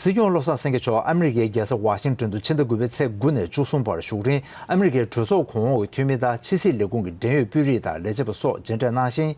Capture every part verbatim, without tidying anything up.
སྲིད་སྐྱོང་བློ་བཟང་སེང་གེ་མཆོག་ཨ་མི་རི་ཀའི་རྒྱལ་ས་ཝ་ཤིང་ཏོན་དུ་ཕྱི་ཟླ་དགུ་པའི་ཚེས་དགུ་ནས་བཅུ་གསུམ་བར་བཞུགས་རིང་ཨ་མི་རི་ཀའི་གྲོས་ཚོགས་གོང་འོག་གི་འཐུས་མི་དང་ཕྱི་སྲིད་ལས་ཁུངས་ཀྱི་འབྲེལ་ཡོད་དཔོན་རིགས་དང་ལས་བྱེད་པ་སོགས་མཇལ་འཕྲད་གནང་ཞིང་།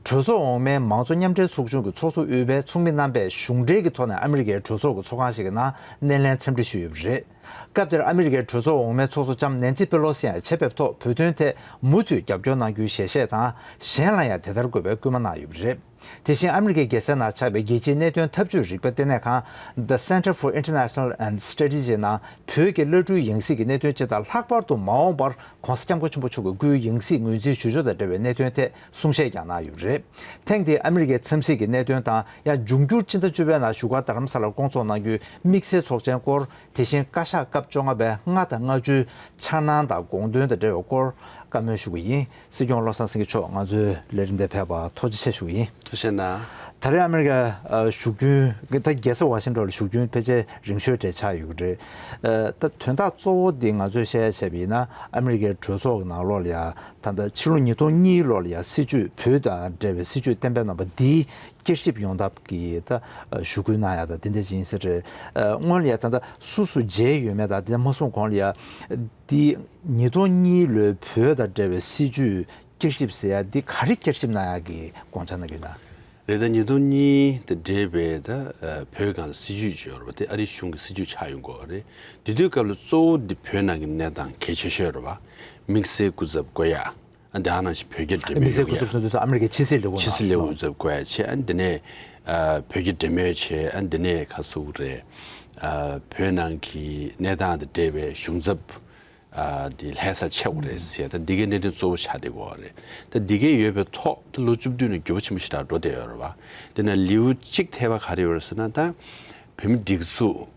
གྲོས་ཚོགས་འོག་མའི་མང་གཙོ་མཉམ་འབྲེལ་ཚོགས་ཆུང་གི་ཚོགས་གཙོ་དབུས་པའི་ཚོགས་མི་རྣམ་པས་གཞུང་འབྲེལ་གྱི་ཐོག་ནས་ཨ་མི་རི་ཀའི་གྲོས་ཚོགས་ཀྱི་ཚོགས་ཁང་ཞིག་གི་ནང་སྣེ་ལེན་འཚམས་འདྲི་ཞུས་ཡོད་པ་རེད། སྐབས་དེར་ཨ་མི་རི་ཀའི་གྲོས་ཚོགས་འོག་མའི་ཚོགས་གཙོ་ལྕམ་ནེན་སི་པེ་ལོ་སི་ཡང་ཆེད་ཕེབས་ཐོག་བོད་དོན་ཐད་མུ་མཐུད་རྒྱབ་སྐྱོར་གནང་རྒྱུའི་ཞལ་བཞེས་དང་གཞན་ལ་ཡང་དེ་ལྟར་དགོས་པའི་སྐུལ་མ་གནང་ཡོད་པ་རེད། དེ་བཞིན་ཨ་མི་རི་ཀའི་རྒྱལ་སའི་ནང་ཆགས་པའི་རྒྱལ་སྤྱིའི་གནད་དོན་འཐབ་ཇུས་རིག་པ་ལྟེ་གནས་ཁང་The Center for International and Strategy ནང་བོད་ཀྱི་བླ་སྤྲུལ་ཡང་སྲིད་ཀྱི་གནད་དོན་སྤྱི་དང་ལྷག་པར་དུ་མ་འོངས་པར་༧གོང་ས་༧སྐྱབས་མགོན་ཆེན་པོ་མཆོག་གི་སྐུའི་ཡང་སྲིད་ངོས་འཛིན་ཞུ་ཕྱོགས་དང་འབྲེལ་བའི་གནད་དོན་ཐད་གསུང་བཤད་ཀྱང་གནང་ཡོད་པ་རེད། ཐེངས་འདིའི་ཨ་མི་རི་ཀའི་འཚམས་གཟིགས་ཀྱི་གནད་དོན་དང་ཡང་འབྱུང་འགྱུར་སྤྱི་ཟླ་བཅུ་པའི་ནང་བཞུགས་སྒར་རྡ་རམ་ས་ལར་བསྐོང་ཚོགས་གནང་རྒྱུའི་དམིགས་བསལ་ཚོགས་ཆེན་སྐོར། དེ་བཞིན་བཀའ་ཤག་སྐབས་བཅོ་ལྔ་པའི་ལྔ་དང་ལྔ་བཅུའི་འཆར་སྣང་དང་དགོངས་དོན་དང་འབྲེལ་བའི་སྐོར་བཀའ་མོལ་ཞུ་གི་ཡིན། སྲིད་སྐྱོང་བློ་བཟང་སེང་གེ་མཆོག་ང་ཚོའི་ལས་རིམ་དེར་ཕེབས་པར་ཐུགས་རྗེ་ཆེ་ཞུ་གི་ཡིན། ཐུགས་རྗེ་གནང་། ད་རེས་ཨ་མི་རི་ཀ་བཞུགས་རྒྱུན་ད་རྒྱལ་ས་ཝ་ཤིང་ཊོན་ལ་བཞུགས་རྒྱུན་ཕལ་ཆེར་རིང་ཤོས་དེ་ཆགས་ཡོད་ཀྱི་རེད། ད་དོན་དག་གཙོ་བོ་འདི་ང་ཚོས་བཤད་བཤད་པ་ཡིན་ན་ཨ་མི་རི་ཀའི་གྲོས་ཚོགས་ཀྱི་ནང་ལོགས་ལ་ཡ་ད་ལྟ་ཕྱི་ལོ་ཉིས་སྟོང་གཉིས་ལོར་ལ་ཡ་སྲིད་བྱུས་བོད་དང་འབྲེལ་བའི་སྲིད་བྱུས་གཏན་འབེབས་གནང་བ་འདིའི་བསྐྱར་ཞིབ་ཡོང་ཐབས་ཀྱི་ད་ཞུ་སྐུལ་གནང་ཡ་ད་དེ་འདྲ་ཅིག་ཡིན་ས་རེད། སྔོན་ལ་ཡ་ད་ལྟ་སུ་སུ་མཇལ་ཡོད་མེད་དང་དེ་མ་གསུངས་གོང་ལ་ཡ་འདི་ཉིས་སྟོང་གཉིས་ལོའི་བོད་དང་འབྲེལ་བའི་སྲིད་བྱུས་བསྐྱར་ཞིབ་ཟེར་ཡ་འདི་ག་རེ་བསྐྱར་ཞིབ་གནང་ཡ་གི་དགོངས་འཆར་གནང་གི་ཡོད་ན། རེད། ད་ཉིས་སྟོང་གཉིས་དང་འབྲེལ་བའི་ད་བོད་སྒང་ལ་སྲིད་བྱུས་ཅིག་ཡོད་རེད་པ། དེ་ཨ་རིའི་གཞུང་གི་སྲིད་བྱུས་ཆགས་ཡོང་གི་ཡོད་རེད། དེ་དུས་སྐབས་ལ་གཙོ་བོ་འདི་བོད་ནང་གི་གནས་སྟངས་གལ་ཆེ་ཤོས་རེད་པ། དམིགས་བསལ་སྐུ་ཚབ་བསྐོ་ཡ། ཨ་འདི་ཨ་ནང་བཞིན་བོད་རྒྱ་འབྲེལ་མོལ་དམིགས་བསལ་སྐུ་ཚབ་ཡོང་ཡ། ཚོགས་འདུ་ཚོ་ཨ་མི་རི་ཀའི་ཕྱི་སྲིད་ལས་ཁུངས་ཕྱི་སྲིད་ལས་ཁུངས་སྐུ་ཚབ་བསྐོ་ཡ་བྱས། ཨ་འདི་ནས་ཨ་བོད་རྒྱ་འབྲེལ་མོལ་བྱས། ཨ་འདི་ནས་ཁ་སུ་རེད། ཨ་བོད་ནང་གི་གནས་སྟངས་དང་འབྲེལ་བའི་གཞུང་ཚབ་ཨ་དེ་ལྷ་ས་ཆགས་པ་རེད་ཟེར། ད་འདི་གའི་གནད་དོན་གཙོ་བོ་ཆགས་བསྡད་ཀྱི་ཡོད་རེད། ད་འདི་གའི་ཡོད་པའི་ཐོག་ད་ལོ་བཅུ་བདུན་ནས་འགྱུར་བ་ཆེན་པོ་ཞིག་ད་འགྲོ་བསྡད་ཡོད་རེད་པ། དེ་ན་ལེའུ་གཅིག་ཐེ་བ་ག་རེ་ཡོད་རེད་ཟེར་ན། ད་བོད་མི་སྒྲིག་འཛུགས་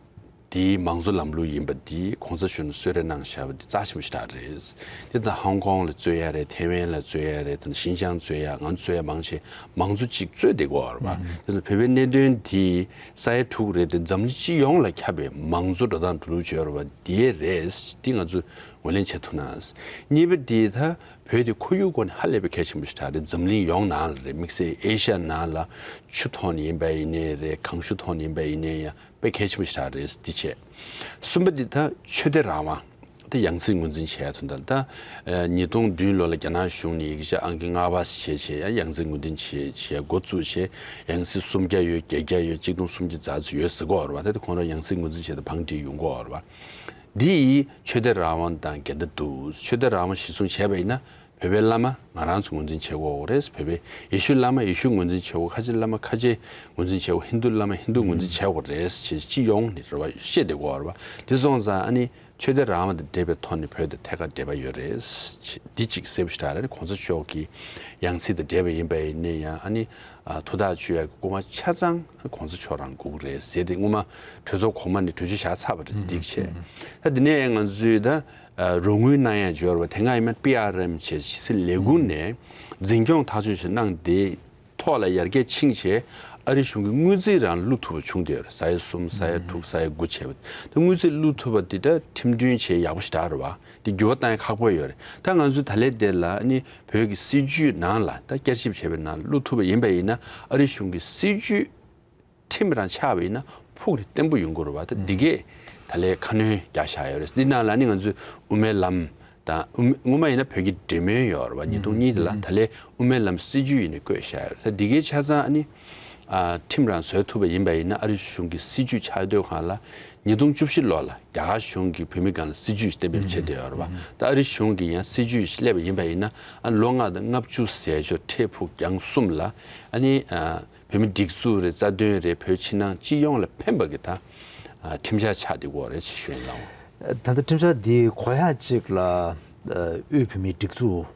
དེའི་མང་གཙོ་ལམ་ལུགས་ཡིན་པ་འདི་གོང་ས་མཆོག་ནས་གསོལ་རས་གནང་བཞག་པ་འདི་རྩ་ཆེན་པོ་ཞིག་ད་རེད། དེ་ད་ཧོང་ཀོང་ལ་རྩོད་ཡ་རེད། ཐེ་ཝན་ལ་རྩོད་ཡ་རེད། ད་ཤིན་ཅང་རྩོད་ཡ། ང་ཚོ་རྩོད་ཡ་མང་ཆེ་མང་གཙོ་གཅིག་རྩོད་བསྡད་ཀྱི་ཡོད་རེད་པ། དེ་ཚོ་བོད་པའི་གནད་དོན་འདི་ས་ཡ་དྲུག་རེད་དེ་འཛམ་གླིང་སྤྱི་ཡོངས་ལ་ཁྱབ་པའི་མང་གཙོ་འགྲོ་སྟངས་འགྲོ་ལུགས་བྱས་ཡོད་རེད་པ། དེ་རེད། དེ་ང་ཚོས་ངོས་ལེན་བྱེད་ཐུབ་ན། གཉིས་པ་དེ་ད་བོད་དེ་ཁོར་ཡུག་སྒོ་ནས་ཧ་ལས་པའི་གལ་ཆེན་པོ་ཞིག་ཆགས་རེད། འཛམ་གླིང་ཡོངས་ནང་ལ་རེད། དམིགས་བསལ་ཨེ་ཤ་ཡ་ནང་ལ་ཆུ་ཐོག་ནས་ཡིན་པ་ཡིན་ནའི་རེད། གངས་ཤུད་ཐོག་ནས་ཡིན་པ་ཡིན་ནའི་ཡང་དཔེ་གལ་ཆེན་པོ་ཞིག་ཆགས་རེད། འདི་བྱས། གསུམ་པ་འདི་ད་ཆོས་དད་རང་དབང་། ད་ཡང་སྲིད་ངོས་འཛིན་བྱས་དོན་དག་ད་ཉིས་སྟོང་བདུན་ལོ་ལ་རྒྱ་ནག་གཞུང་ནས་ཡིག་ཆ་ཨང་ཀི་ལྔ་པ་བྱས་བྱས་ཡང་ཡང་སྲིད་ངོས་འཛིན་བྱས་བྱས་འགོ་བཙུགས་བྱས། ཡང་སྲིད་སུམ་བརྒྱ་ཡོད། བརྒྱད་བརྒྱ་ཡོད། གཅིག་སྟོང་སུམ་བརྒྱ་ཙམ་ཡོད་ཟེར་གྱི་ཡོད་རེད་པ། ད་དེ་ཁོང་རང་ཡང་སྲིད་ངོས་འཛིན་བྱས་ཏེ་བང་སྒྲིག་ཡོང་གི་ཡོད་རེད་པ། འདི་ཡིས་ཆོས་དད་རང་དབང་དང་འགལ་ཟླ་འདུག་ཆོས་དད་རང་དབང་གཞི་བཟུང་བྱས་པ་ཡིན་ན་བོད་པའི་བླ་མ་ང་རང་ཚོ་ངོས་འཛིན་བྱེད་དགོས་རེད། བོད་པའི་ཡེ་ཤུ་བླ་མ་ཡེ་ཤུ་ངོས་འཛིན་བྱེད་དགོས། ཁ་ཆེ་བླ་མ་ཁ་ཆེ་ངོས་འཛིན་བྱེད་དགོས། ཧིན་དུ་བླ་མ་ཧིན་དུ་ངོས་འཛིན་བྱེད་དགོས་རེད་ཅེས་སྤྱི་ཡོངས་ནས་རེད་པ་བཤད་བསྡད་ཀྱི་ཡོད་རེད་པ། དེ་སོང་ཙང་ཨ་ནི་ཆོས་དད་རང་དབང་དང་འབྲེལ་བའི་ཐོག་ནས་བོད་དང་ཐད་ཀར་འབྲེལ་བ་ཡོད་རེད། འདི་གཅིག་གསལ་པོ་ཞེ་དྲག་རེད། གོང་ས་མཆོག་གི་ཡང་སྲིད་དང་འབྲེལ་བ་ཡིན་པ་ཡིན་ནའི་ཡང་ཨ་ནི་ཐུགས་ཐག་གཅོད་ཡག་གི་སྐུལ་མ་ཆ་ཚང་གོང་ས་མཆོག་རང་དགོས་ཀྱི་རེད་ཟེར་ཏེ་སྔོན་མ་གྲོས་ཚོགས་གོང་མ་ནས་གྲོས་ཆོད་བཞག་ཚར་བ་རེད། འདི་བྱས། ད་འདི་ནས་ང་ཚོས་ད་རོགས་དངུལ་གནང་ཡག་འབྱོར་བ་དེ་སྔ་ཡིན་ན་པི་ཨར་ཨེམ་བྱས་ཕྱི་སྲིད་ལས་ཁུངས་ནས་འཛིན་སྐྱོང་ཐག་གཅོད་ཞིག་གནང་དེ་ཐོག་ལ་ཡར་རྒྱས་ཕྱིན་བྱས་ཨ་རི་གཞུང་གི་དངུལ་རྩིས་རང་བླུག་ཐུབ་པ་བྱུང་བསྡད་ཡོད་རེད། ས་ཡ་གསུམ་ས་ཡ་དྲུག་ས་ཡ་དགུ་བྱས་པ་ད་དངུལ་རྩིས་བླུག་ཐུབ་པ་འདི་ད་ཁྲིམས་མཐུན་བྱས་ཡག་པོ་ཞེ་དྲག་རེད་པ། འདི་འགྱུར་བ་གཏང་ཡག་ཁག་པོ་ཡོད་རེད། ད་ང་ཚོས་ད་ལན་དེ་ལ་ཨ་ནི་བོད་ཀྱི་སྲིད་བྱུས་ནང་ལ་ད་བསྐྱར་ཞིབ་བྱས་པའི་ནང་བླུག་ཐུབ་པ་ཡིན་པ་ཡིན་ན་ཨ་རི་གཞུང་གི་སྲིད་བྱུས་ཁྲིམས་རང་ཆགས་པ་ཡིན་ན་ཕུགས་ནས་བརྟན་པོ་ཡོང་གི་རེད་པ། ད་འདི་གས་ད་ལན་ཁ་སྣོན་རྒྱག་བཞག་ཡོད་རེད། འདི་ནང་ལ་ནི་ང་ཚོས་དབུ་མའི་ལམ་དང་དབུ་མ་སྔོན་མ་ཡིན་ན་བོད་ཀྱི་འབྲེལ་མོལ་ཡོད་རེད་པ། ཉིས་སྟོང་གཉིས་དེ་ལ་ད་ལན་དབུ་མའི་ལམ་སྲིད་བྱུས་ཡིན་ནས་བཀོད་བཞག་ཡོད་རེད། ད་འདི་གས་ཆ་ཚང་ཨ་ནི་ཨ་ཁྲིམས་རང་བཟོ་ཐུབ་པ་ཡིན་པ་ཡིན་ན་ཨ་རི་གཞུང་གི་སྲིད་བྱུས་ཆགས་སྡོད་སྒང་ལ་ཉིས་སྟོང་བཅུ་བཞི་ལོ་ལ་རྒྱ་གར་གཞུང་གིས་བོད་མི་སྒང་ལ་སྲིད་བྱུས་ཤིག་གཏན་འབེབས་བྱས་བསྡད་ཡོད་རེད་པ། ད་ཨ་རི་གཞུང་གིས་ཡང་སྲིད་བྱུས་ཤིག་སླེབས་པ་ཡིན་པ་ཡིན་ན་ཨ་ལོ་ལྔ་དང་ལྔ་བཅུ་ཟས་མཆོད་འཕྲལ་ཕུགས་རྒྱང་གསུམ་ལ་ཨ་ནི་ཨ་བོད་མི་སྒྲིག་འཛུགས་རེད། རྩ་དོན་རེད། བོད་ཕྱི་ནང་སྤྱི་ཡོངས་ལ་ཕན་པ་གི་ད་ཨ་ཁྲིམས་འཆར་ཆགས་བསྡད་ཀྱི་ཡོད་རེད་ཅེས་ཞུ་ཡིན་ལགས། ད་ལྟ་ཁྲིམས་འཆར་འདི་གོ་ཡག་ཅིག་ལ་ཨ་དབུས་བོད་མིའི་སྒྲིག་འཛུགས་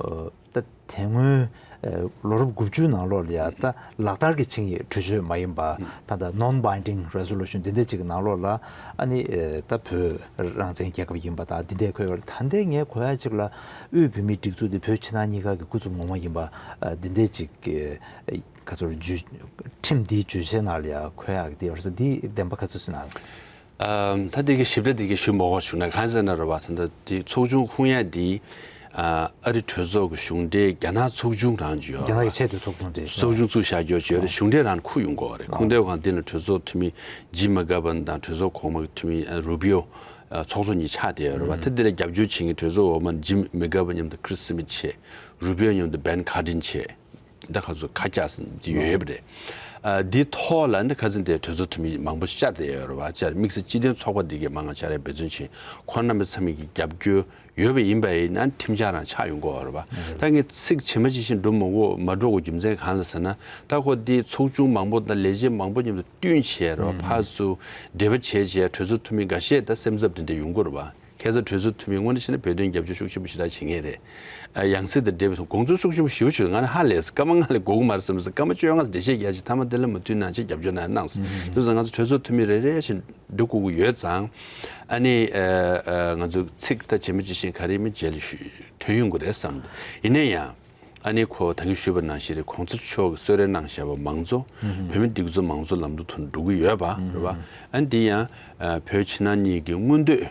ཨ་ད་དེ་སྔོན་ཨ་ལོ་རབས་དགུ་བཅུའི་ནང་ལོགས་ལ་ཡ་ད་ལག་བསྟར་གྱི་ཆིངས་ཡིག་གྲོས་ཆོད་མ་ཡིན་པ་ད་ལྟ་non binding resolution འདི་འདྲ་ཅིག་གི་ནང་ལོགས་ལ་ཨ་ནི་ཨ་ད་བོད་རང་བཙན་རྒྱལ་ཁབ་ཡིན་པ་དང་འདི་འདྲ་འཁོད་ཡོད་རེད། ད་ལྟའི་ངས་གོ་ཡག་ཅིག་ལ་དབུས་བོད་མིའི་སྒྲིག་འཛུགས་འདི་བོད་ཕྱི་ནང་གཉིས་ཀ་གི་སྐུ་ཚབ་ངོ་མ་ཡིན་པ་ཨ་འདི་འདྲ་ཅིག་གི་ག་ཚོད་བརྗོད་ཁྲིམས་འདིའི་བརྗོད་བྱའི་ནང་ལ་ཡང་འཁོད་ཡག་གི་དེ་ཡོད་རེད་ཟེར། འདི་བདེན་པ་ག་ཚོད་ཟེར་ན། ཨམ་ད་འདི་གི་ཞིབ་ཕྲ་འདི་གི་ཞུ་མ་དགོས་བྱུང་ན་གང་ཟེར་ན་རེད་པ། ད་ལྟ་འདི་ཚོགས་ཆུང་ཁུངས་ཡག་འདི་ ཨ་ཨ་རི་གྲོས་ཚོགས་ཀྱི་གཞུང་འབྲེལ་རྒྱ་ནག་ཚོགས་ཆུང་རང་ཅིག་ཡོད་རེད་བ། རྒྱ་ནག་གི་ཆེད་དུ་ཚོགས་ཆུང་དེ། ཚོགས་ཆུང་བཙུགས་བཞག་རྒྱུ་ཅིག་ཡོད་རེད། གཞུང་འབྲེལ་རང་ཁུར་ཡོང་གི་ཡོད་རེད། ཁུངས་འདེད་གང་དེ་ལ་གྲོས་ཚོགས་འཐུས་མི་ཇིམ་མེག་གྷ་བྷན་དང་གྲོས་ཚོགས་གོང་མ་གི་འཐུས་མི་ཨ་རུ་པི་ཡོ་ཨ་ཚོགས་གཙོ་གཉིས་ཆགས་བསྡད་ཡོད་རེད་བ། ད་འདི་ལ་རྒྱབ་སྐྱོར་བྱེད་མཁན་གྲོས་ཚོགས་འོག་མ་ཇིམ་མེག་གྷ་བྷན་མཉམ་དུ་ཁྲི་སི་མིད་བྱས། རུ་པི་ཡོ་མཉམ་དུ་བེན་ཁར་ཌིན་བྱས། ད་ག་ཚོད་ཁ་རྒྱག་ཟིན་གྱི་ཡོད་པ་རེད། ཨ་འདིའི་ཐོག་ལ་འདི་ཁ་སང་དེ་གྲོས་ཚོགས་འཐུས་མི་མང་པོ་བཅར་བསྡད་ཡོད་རེད་བ། བཅར་དམིགས་བསལ་སྤྱི་མཐུན་ཚོགས་པ་འདི་གའི་མང་ང་བཅར་ཡ་འབད་བརྩོན་བྱས། ཁོང་རྣམ་པ་ཚང་མ་གི་རྒྱབ་སྐྱོར་ཡོད་པ་ཡིན་པ་ཡིན་ན་ཁྲིམས་འཆར་རང་ཆགས་ཡོང་གི་ཡོད་རེད་བ། ད་ངས་ཚིག་ཇི་མ་ཇི་བཞིན་སྒྲུབ་མ་དགོས་མ་འགྲོ་དགོས་རྒྱུ་མཚན་གང་ལ་ཟེར་ན། ད་ཁོ་འདི་ཚོགས་ཆུང་མང་པོ་དང་ལས་བྱེད་མང་པོ་མཉམ་དུ་བསྟུན་བྱས་རེད་བ། ཕར་ཚུར་འབྲེལ་བ་བྱས་བྱས་གྲོས་ཚོགས་འཐུས་མི་འགའ་ཤས་ད་སེམས་འཚབ་དེ་འདྲ་ཡོང་གི་ཡོད་རེད་བ། ཁ་སང་གྲོས་ཚོགས་འཐུས་མི་དངོས་གནས་བྱས་ན་བོད་དོན་རྒྱབ་སྐྱོར་ཤུགས་ཆེན་པོ་ཞེ་དྲག་བྱེད་མཁན་རེད། ཨ་ཡང་སྲིད་དང་འབྲེལ་བའི་ཐོག་དགོངས་ཚུལ་ཤུགས་ཆེན་པོ་ཞེ་པོ་ཅིག་ཡོད། ང་ནི་ཧ་ལས་སོང་། སྐར་མ་ལྔ་ལས་འགོར་གི་མ་རེད་བསམ་སོང་། སྐར་མ་བཅོ་ལྔ་འགྲེལ་བཤད་རྒྱག་ཅིག་མཐའ་མ་དེ་ལ་མ་མཐུན་ནང་བཞིན་རྒྱབ་སྐྱོར་གནང་གནང་སོང་། དེ་ཙང་ང་ཚོ་གྲོས་ཚོགས་འཐུས་མི་རེ་རེ་བཞིན་འགྲོ་དགོས་ཀྱི་ཡོད་ཙང་། ཨ་ནི་ཨ་ཨ་ང་ཚོ་ཚིག་ད་ཇི་མ་ཇི་བཞིན་ག་རེ་མིན་རྗེས་ལ་ཞུ་ཐོན་ཡོང་གི་རེད་བསམ། ཡིན་ན་ཡང་། ཨ་ནི་ཁོ་ད་གིན་ཞུས་པ་ནང་བཞིན་རེད། གོང་ས་མཆོག་གིས་གསོལ་རས་གནང་བཞག་པ་མང་གཙོ། བོད་མི་སྒྲིག་འཛུགས་མང་གཙོ་ལམ་ལུགས་ཐོག་འགྲོ་གི་ཡོད་པ་རེད་བ། ཨ་ནི་འདི་ཡང་ཨ་བོད་ཕྱི་ནང་གཉིས་ཀྱི་མངོན་འདོད་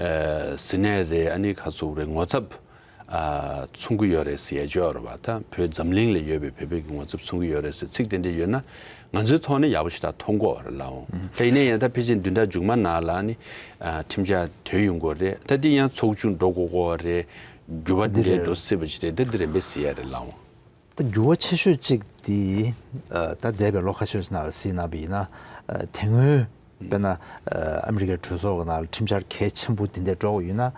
ཨ་ཟེར་ནའི་རེད། ཨ་ནི་ཁ་སོགས་རེད། ངོ་ཚབ་ཨ་མཚུངས་ཀྱི་ཡོད་རེད་ཟེར་ཡ་ཅིག་ཡོད་རེད་བ། ད་བོད་འཛམ་གླིང་ལ་ཡོད་པའི་བོད་པའི་གི་ངོ་ཚབ་མཚུངས་ཀྱི་ཡོད་རེད་ཟེར་ཚིག་དེ་འདྲ་ཡོད་ན་ང་ཚོའི་ཐོག་ནས་ཡག་པོ་ཞེ་དྲག་མཐོང་གི་ཡོད་རེད་ལགས་འོང་། ད་ཡིན་ན་ཡང་ད་ཕལ་ཆེར་བདུན་ཕྲག་མཇུག་མ་ནང་ལ་ཨ་ནི་ཨ་ཁྲིམས་འཆར་ཐོན་ཡོང་གི་ཡོད་རེད། ད་འདི་ཡང་ཚོགས་ཆུང་འགྲོ་དགོས་ཀྱི་ཡོད་རེད། འགྱུར་བ་འདི་འདྲའི་འགྲོ་སྲིད་པ་ཅིག་རེད། ད་འདི་རིམ་པས་གཟིགས་ཡ་རེད་ལགས་འོང་། ད་འགྱུར་བ་ཆེ་ཤོས་གཅིག་འདི་ཨ་ད་འདས་པའི་ལོ་ཁ་ཤས་ནང་ལ་གཟིགས་གནང་བ་ཡིན་ན། ཨ་དེ་སྔོན་དཔེར་ན་ཨ་ཨ་མི་རི་ཀའི་གྲོས་ཚོགས་ཀྱི་ནང་ལ་ཁྲིམས་འཆར་གལ་ཆེན་པོ་འདི་འདྲ་འགྲོ་གི་ཡོད་ན། ཨ་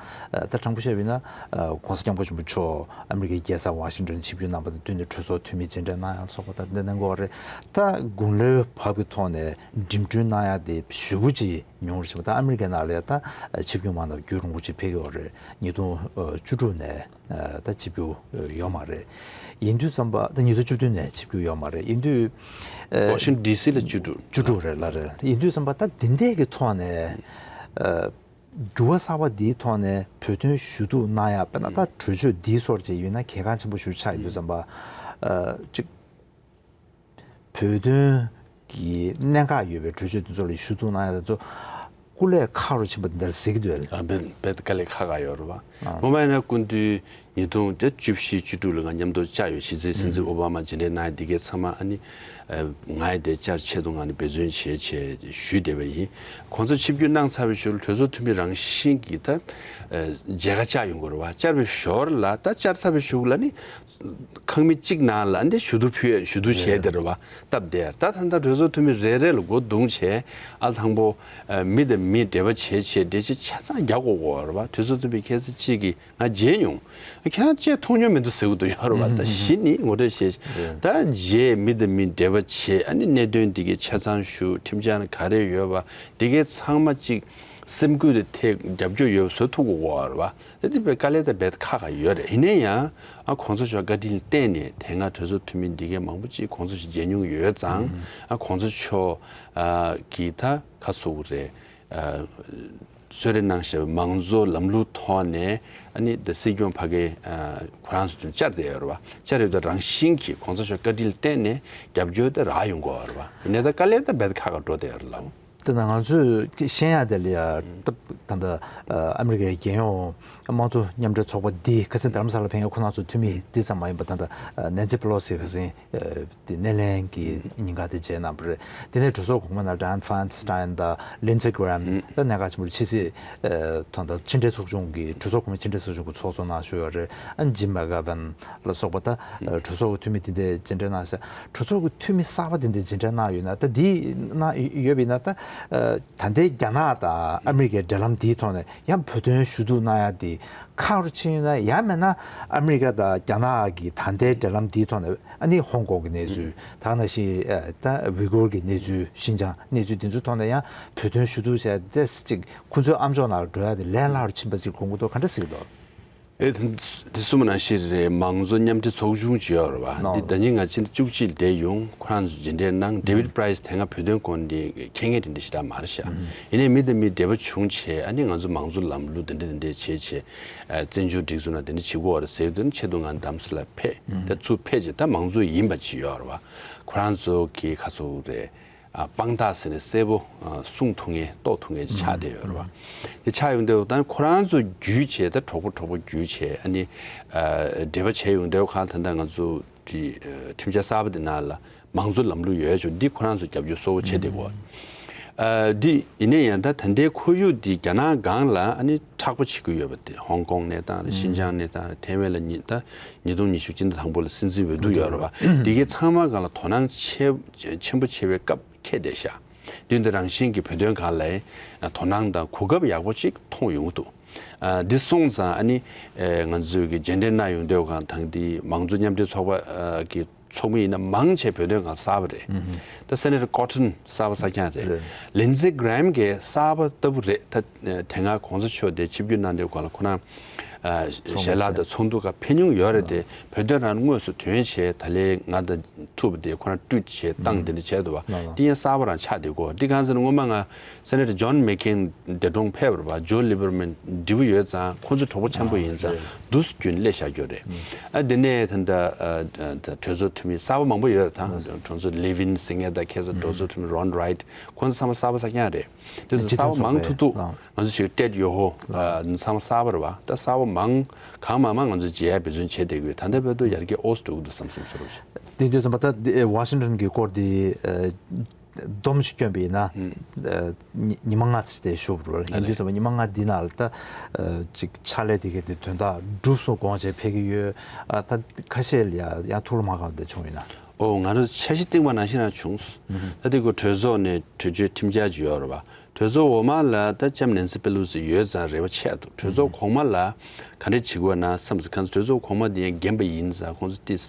ད་དྲང་པོ་བཤད་པ་ཡིན་ན་ཨ་༸གོང་ས་༸སྐྱབས་མགོན་ཆེན་པོ་མཆོག་ཨ་མི་རི་ཀའི་རྒྱལ་ས་ཝ་ཤིང་ཏོན་ཆིབས་བསྒྱུར་གནང་བ་དང་བསྟུན་ནས་གྲོས་ཚོགས་འཐུས་མི་མཇལ་འཕྲད་གནང་ཡ་སོགས་པ་ད་འདི་གནང་གི་ཡོད་རེད། ད་དགུང་ལོའི་བབ་ཀྱི་ཐོག་ནས་འགྲིམ་འགྲུལ་གནང་ཡ་དེ་ཞེ་པོ་ཅིག་ཉུང་རུ་ཕྱིན་པ། ད་ཨ་མི་རི་ཀའི་ནང་ལ་ད་ཆིབས་བསྒྱུར་མང་ན་རྒྱུན་རིང་པོ་ཅིག་ཕེབས་ཀྱི་ཡོད་རེད། ཉིས་སྟོང་བཅུ་དྲུག་ནས་ད་ཆིབས་བསྒྱུར་ཡོད་མ་རེད། ཡིན་དུས་ཙམ་པ་ད་ཉིས་སྟོང་བཅུ་བདུན་ནས་ཆིབས་བསྒྱུར་ཡོད་མ་རེད། ཡིན་དུས་ཝ་ཤིང་ཌི་སི་ལ་བཅུ་དྲུག་བཅུ་དྲུག་རེད་ལ་རེད། ཡིན་དུས་ཙམ་པ་ད་དེ་འདྲས་ཀྱི་ཐོག་ནས་འགྱུར་བ་གསར་པ་འདིའི་ཐོག་ནས་བོད་དོན་ཞུ་གཏུག་གནང་ཡ་དཔེར་ན་ད་གྲོས་ཆོད་འདིའི་སོར་ཅིག་ཡིན་ན་གལ་འགངས་ཆེན་པོ་ཞིག་ཆགས་ཡོད་དུས་ཙམ་པ་གཅིག་བོད་དོན་གྱི་གནད་འགག་ཡོད་པའི་གྲོས་ཆོད་དེ་ཚོ་ལ་ཞུ་གཏུག་གནང་ཡ་དེ་ཚོ་སྐུ་ལས་ཁག་རུ་ཕྱིན་པ་འདི་འདྲ་གཟིགས་འདོད། ཨ་རྦད་རྦད་དཀའ་ལས་ཁག་ཁག་ཡོད་རེད་བ། ངོ་མ་ཡིན་ན་སྐུ་མདུན་ཉིས་སྟོང་བཅུ་བཞི་བཅུ་དྲུག་ལ་ང་མཉམ་དུ་བཅར་ཡོད། གཞི་རྩའི་སྲིད་འཛིན་ཨོ་བྷ་མ་མཇལ་འཕྲད་གནང་ཡ་འདི་གའི་ཚང་མ་ཨ་ནི་ང་ཡི་དེ་བཅར་ཆེད་དུ་ང་ནི་འབད་བརྩོན་བྱས་བྱས་ཞུས་བསྡད་པ་ཡིན། ཁོང་ཚོ་ཆིབས་བསྒྱུར་གནང་ཚར་བའི་ཞོར་གྲོས་ཚོགས་འཐུས་མི་རང་བཞིན་གྱིས་ད་མཇལ་ཁ་བཅར་ཡོང་གི་རེད་བ། བཅར་བའི་ཞོར་ལ་ད་བཅར་ཚར་བའི་གཞུག་ལ་ནི། ཁང་མིག་གཅིག་ནང་ལ་འདི་ཞུ་གཏུག་ཕུལ་ཞུ་གཏུག་བྱས་དེ་རེད་བ། སྟབས་བདེ་ཡར་ད་ད་ལྟ་གྲོས་ཚོགས་འཐུས་མི་རེ་རེ་ལ་སྒོ་བརྡུངས་བྱས་ཨ་དང་པོ་མི་དང་མི་འབྲེལ་བ་བྱས་བྱས་འགྲེལ་བཤད་ཆ་ཚང་རྒྱག་དགོས་ཀྱི་ཡོད་རེད་བ། གྲོས་ཚོགས་འཐུས་མི་ཁ་ཤས་གཅིག་གིས་ང་མཇལ་མྱོང་། ཁྱེད་རང་ཅིག་མཐོང་མྱོང་མི་འདུག་ཟེར་གྱི་འདུག་ཡོད་རེད་བ། ད་གཞི་ནས་ངོ་སྤྲོད་བྱས་ད་མཇལ་མི་དང་མི་འབྲེལ་བ་བྱས་ཨ་ནི་གནད་དོན་འདི་གའི་ཆ་ཚང་ཞུ། ཁྲིམས་འཆར་ནང་ག་རེ་ཡོད་པ་འདི་གའི་ཚང་མ་གཅིག་སེམས་ཁུར་དང་ཐད་རྒྱབ་སྐྱོར་ཡོད་པ་བཟོ་ཐུབ་དགོས་ཀྱི་ཡོད་རེད་བ། ད་འདི་དཔེ་དཀའ་ལས་ད་རྦད་ཁག་ཁག་ཡོད་རེད། ཡིན་ན་ཡང་ཨ་གོང་ས་མཆོག་བཀའ་དྲིན་ལ་བརྟེན་ནས་དེ་སྔ་གྲོས་ཚོགས་འཐུས་མི་འདི་གའི་མང་པོ་ཅིག་གོང་ས་མཆོག་མཇལ་མྱོང་ཡོད་ཙང་ཨ་གོང་ས་མཆོག་ཨ་གི་ད་ཁ་གསོ་གི་རེད། ཨ་གསོལ་རས་གནང་བཞག་པའི་མང་གཙོ་ལམ་ལུགས་ཐོག་ནས་ཨ་ནི་ད་སྲིད་སྐྱོང་ཕ་གི་ཨ་ཁོ་རང་ཚོ་དུ་བཅར་བསྡད་ཡོད་རེད་བ། བཅར་ཡོད་དུས་རང་བཞིན་གྱིས་གོང་ས་མཆོག་བཀའ་དྲིན་ལ་བརྟེན་ནས་རྒྱབ་སྐྱོར་དེ་རག་ཡོང་གི་ཡོད་རེད་བ། ཡིན་ནའི་ད་དཀའ་ལས་ད་རྦད་ཁག་ཁག་འགྲོ་བསྡད་ཡོད་རེད་ལགས། དེ་ན་ང་ཚོས་ཤེས་ཡ་དེ་ལ་ཡ་སྟབས་ད་ལྟ་ཨ་མི་རི་ཀའི་རྒྱལ་ཡོངས་དམངས་གཙོ་མཉམ་འབྲེལ་ཚོགས་པ་འདི་ཁ་སང་རྡ་རམ་ས་ལ་ཕེབས་མཁན་ཁོ་རང་ཚོ་འཐུས་མི་འདི་ཙམ་མ་ཡིན་པ་ད་ལྟ་ནན་སི་པེ་ལོ་སི་ཁ་སང་དེ་སྣེ་ལེན་གྱི་ཉིན་ག་དེ་མཇལ་གནང་བ་རེད། དེ་ནས་གྲོས་ཚོགས་གོང་མ་ནང་ཌ་ཡན་ཧྥན་སི་ཊན་དང་ལིན་ཛི་གྷི་རམ་ད་གནད་འགག་ཆེན་པོ་ཕྱི་སྲིད་ད་ལྟ་ཕྱི་འབྲེལ་ཚོགས་ཆུང་གི་གྲོས་ཚོགས་གོང་མའི་ཕྱི་འབྲེལ་ཚོགས་ཆུང་གི་ཚོགས་གཙོ་གནང་བཞུགས་ཡོད་རེད། ཨ་ཇིམ་མེག་གྷ་བྷན་ལ་སོགས་པ་ད་གྲོས་ཚོགས་ཀྱི་འཐུས་མི་དེ་འདྲས་མཇལ་འཕྲད་གནང་ཤག་གྲོས་ཚོགས་ཀྱི་འཐུས་མི་གསར་པ་དེ་འདྲས་མཇལ་འཕྲད་གནང་ཡོད་ན་ད་འདི་གནང་ཡོད་པ་ཡིན་ན་ད་ད་ལྟའི་རྒྱ་ནག་དང་ཨ་མི་རི་ཀའི་འབྲེལ་ལམ་འདིའི་ཐོག་ནས་ཡང་བོད་དོན་ཞུ་གཏུག་གནང་ཡ་དེ་ཁག་རུ་ཕྱིན་ཡོད་ན། ཡང་མིན་ན་ཨ་མི་རི་ཀ་དང་རྒྱ་ནག་གི་ད་ལྟའི་འབྲེལ་ལམ་འདིའི་ཐོག་ནས་ཨ་ནི་ཧོང་ཀོང་གི་གནས་ཚུལ་ད་ག་ནང་བཞིན་ད་ཝི་གུར་གྱི་གནས་ཚུལ་ཤིན་ཅང་གནས་ཚུལ་འདི་ཚོའི་ཐོག་ནས་ཡང་བོད་དོན་ཞུ་གཏུག་བྱས་ཏེ་ཅིག་ཁོ་ཚོའི་ཨ་མཆོག་ནང་ལ་འགྲོ་ཡ་དེ་ལས་སླ་རུ་ཕྱིན་པ་ཅིག་དགོངས་ཀྱི་འདུག་ག་འདྲ་གཟིགས་འདུག་ཨེ་དེ་དེ་གསུངས་པ་ནང་བཞིན་རེད། མང་གཙོ་མཉམ་འབྲེལ་ཚོགས་ཆུང་ཅིག་ཡོད་རེད་བ། ནོ། འདི་ཟླ་ཉེར་ལྔ་ཕྱི་ཟླ་བཅུ་གཅིག་ལ་བསྡད་ཡོང་། ཁོ་རང་ཚོ་མཇལ་འཕྲད་གནང་། ཌེ་ཝིད་པྲའི་སི་དེ་སྔ་བོད་དོན་སྐོར་འདི་མཁྱེན་མཁན་དེ་འདྲ་ཞེ་དྲག་མ་རེད་ཤག་ཡིན་ནའི་མི་དང་མི་འབྲེལ་བ་བྱུང་བྱས་ཨ་ནི་ང་ཚོ་མང་གཙོ་ལམ་ལུགས་དེ་འདྲ་དེ་འདྲ་བྱས་བྱས་ཨ་བཙན་བྱོལ་སྒྲིག་འཛུགས་ནང་དེ་འདྲ་བྱེད་དགོས་རེད་ཟེར་དུས་ཆེད་དུ་ང་རྡ་རམ་ས་ལ་ཕེབས། ད་ཚུར་ཕེབས་བྱས་ད་མང་གཙོ་ཡིན་པ་ཅིག་ཡོད་རེད་བ། ཁོ་རང་ཚོ་གི་ཁ་སོ་རེད། ཨ་དཔང་རྟགས་ཟེར་ནས་གསལ་པོ་ཨ་གསུང་ཐུབ་མཁན་རྟོགས་ཐུབ་མཁན་ཅིག་ཆགས་བསྡད་ཡོད་རེད་བ། དེ་ཆགས་ཡོང་དུས་ད་ཁོ་རང་ཚོ་བརྒྱུད་བྱས། ད་གྲོགས་པོ་གྲོགས་པོ་བརྒྱུད་བྱས། ཨ་ནི་ཨ་འབྲེལ་བ་བྱས་ཡོང་དུས་གང་ལྟར་ད་ང་ཚོ་དེ་ཨ་ཁྲིམས་འཆར་གསར་པ་དེ་ནང་ལ་མང་གཙོ་ལམ་ལུགས་ཡོད་ཆོག་འདི་ཁོ་རང་ཚོ་རྒྱབ་སྐྱོར་གཙོ་བོ་བྱས་བསྡད་ཡོད། ཨ་འདི་ཡིན་ན་ཡང་ད་ད་ལྟའི་ཁོར་ཡུག་འདི་རྒྱ་ནག་སྒང་ལ་ཨ་ནི་མཁྲེགས་པོ་བྱེད་ཀྱི་ཡོད་པ་དེ། ཧོང་ཀོང་གནས་སྟངས་རེད། ཤིན་ཅང་གནས་སྟངས་རེད། ཐའེ་ཝན་ལ་ཉི་ད་ཉིས་སྟོང་ཉི་ཤུ་སྤྱི་ཟླ་དང་པོ་ལ་སྲིད་འཛིན་འོས་བསྡུ་ཡོད་རེད་བ། འདི་གའི་ཚང་མ་སྒང་ལ་དོ་སྣང་ཆེ་ཆེན་པོ་ཆེ་བའི་སྐབས་འཁེལ་བསྡད་ཤག་དེ་འདི་རང་བཞིན་གྱི་བོད་དོན་སྒང་ལ་དོ་སྣང་དང་གོ་སྐབས་ཡག་པོ་ཅིག་མཐོང་ཡོང་གི་འདུག་ཨ་འདི་སོང་ཙང་ཨ་ནི་ཨེ་ང་ཚོས་ཀྱི་རྗེས་འདྲེན་གནང་ཡོང་དུས་གང་ལྟར་འདི་མང་གཙོ་མཉམ་འབྲེལ་ཚོགས་པ་ཨ་གི་ཚོགས་མི་ཡིན་ན་མང་ཆེ་བོད་དོན་སྒང་གསར་པ་རེད། ད་སེ་ནེ་ཊར་ཀོ་ཊོན་གསར་པ་གསར་རྐྱང་རེད། རེད། ལིན་ཛི་གྷི་རེམ་གྱི་གསར་པ་ལྟ་བུ་རེད། ད་དེ་སྔ་གོང་ས་མཆོག་དེ་ཆིབས་བསྒྱུར་གནང་དུས་སྒང་ལ་ཁོ་རང་ཨ་ཞལ་ལག་དང་ཚོགས་འདུ་ཁག་ཕེབས་མྱོང་ཡོད་རེད་དེ། བོད་དོན་རང་དངོས་སུ་དོན་བྱས། ད་ལན་ང་དང་ཐུག་པ་དེ་ཁོ་རང་ཊུ་ཝིཊ་བྱས་བཏང་དེ་འདྲ་བྱས་འདུག་བ། འདི་ཡང་གསར་པ་རང་ཆགས་བསྡད་ཀྱི་ཡོད། འདི་གང་ཟེར་ན་སྔོན་མ་ང་སེ་ནེ་ཊར་ཇོན་མེག་ཀེན་འདས་གྲོངས་ཕེབས་པ་རེད་བ། ཇོ་ལི་བར་མན་འབྲས་བུ་ཡོད་ཙང་ཁོང་ཚོ་གྲོགས་པོ་ཆེན་པོ་ཡིན་ཙང་འདུག་སེ་རྒྱུན་སླེབས་བཞག་རྒྱུ་རེད། ཨ་དེ་ནས་ད་ལྟ་ཨ་ཨ་ད་གྲོས་ཚོགས་འཐུས་མི་གསར་པ་མང་པོ་ཡོད་རེད། ད་གྲོས་ཚོགས་ལེ་ཝིན་ཟེར་མཁན་དང་ཁ་སང་གྲོས་ཚོགས་འཐུས་མི་རོན་རའིཊ། ཁོང་ཚོ་ཚང་མ་གསར་པ་གསར་རྐྱང་རེད། དེ་ཚོ་གསར་པ་མང་ཐུབ་ཐུབ་ང་ཚོ་ཞིག་ཏྲེད་ཡོ་ཧོ་ཨ་ཚང་མ་གསར་པ་རེད་བ། ད་གསར་པ་མང་གང་མང་མང་ང་ཚོ་མཇལ་ཡ་འབད་བརྩོན་བྱས་བསྡད་ཀྱི་ཡོད། ད་ལྟ་བར་དུ་ཡར་རྒྱས་ཨོ་ཙམ་འགྲོ་གི་འདུག་བསམ་བསམ་བཟོ་འདྲ་ཞིག་དེ་དུས་ཙམ་པ་ད་ཝ་ཤིང་ཊོན་གྱི་སྐོར་དེ་ཨ། བསྡོམས་ཤིག་བསྐྱོན་པ་ཡིན་ན། ཨ་ཉི་ཉི་མ་ལྔ་ཙམ་དེ་བཞུགས་པ་རེད། ཡིན་དུས་ཙམ་པ་ཉི་མ་ལྔ་འདི་ནང་ལ་ད་ཨ་ཅིག་ཕྱག་ལས་དེ་གའི་དེ་དོན་དག་འགྲུབ་སོང་དགོངས་བྱས་ཕེབས་ཀྱི་ཡོད། ཨ་ད་ཁ་ཤས་ལ་ཡ་ཡང་ཐུགས་ལ་མ་དགའ་བ་འདྲ་བྱུང་ཡོད་ན། ཨོ་ང་རང་འཆར་གཞི་བཏིང་བ་ནང་བཞིན་རང་བྱུང་སོང་། ད་དེ་ཁོ་གྲོས་ཚོགས་ནས་གྲོས་ཆོད་ཁྲིམས་འཆར་ཅིག་ཡོད་རེད་བ། གྲོས་ཚོགས་འོག་མ་ལ་ད་ལྕམ་ནན་སི་པེ་ལོ་སི་ཡོད་ཙང་རེ་བ་ཆེ་འདུག་གྲོས་ཚོགས་གོང་མ་ལ་ག་འདྲ་བྱེད་དགོས་ན་བསམ་སོང་། གང་ཚེ་གྲོས་ཚོགས་གོང་མ་དེ་ཡང་རྒན་པ་ཡིན་ཙང་ཁོང་ཚོ་ཏིས་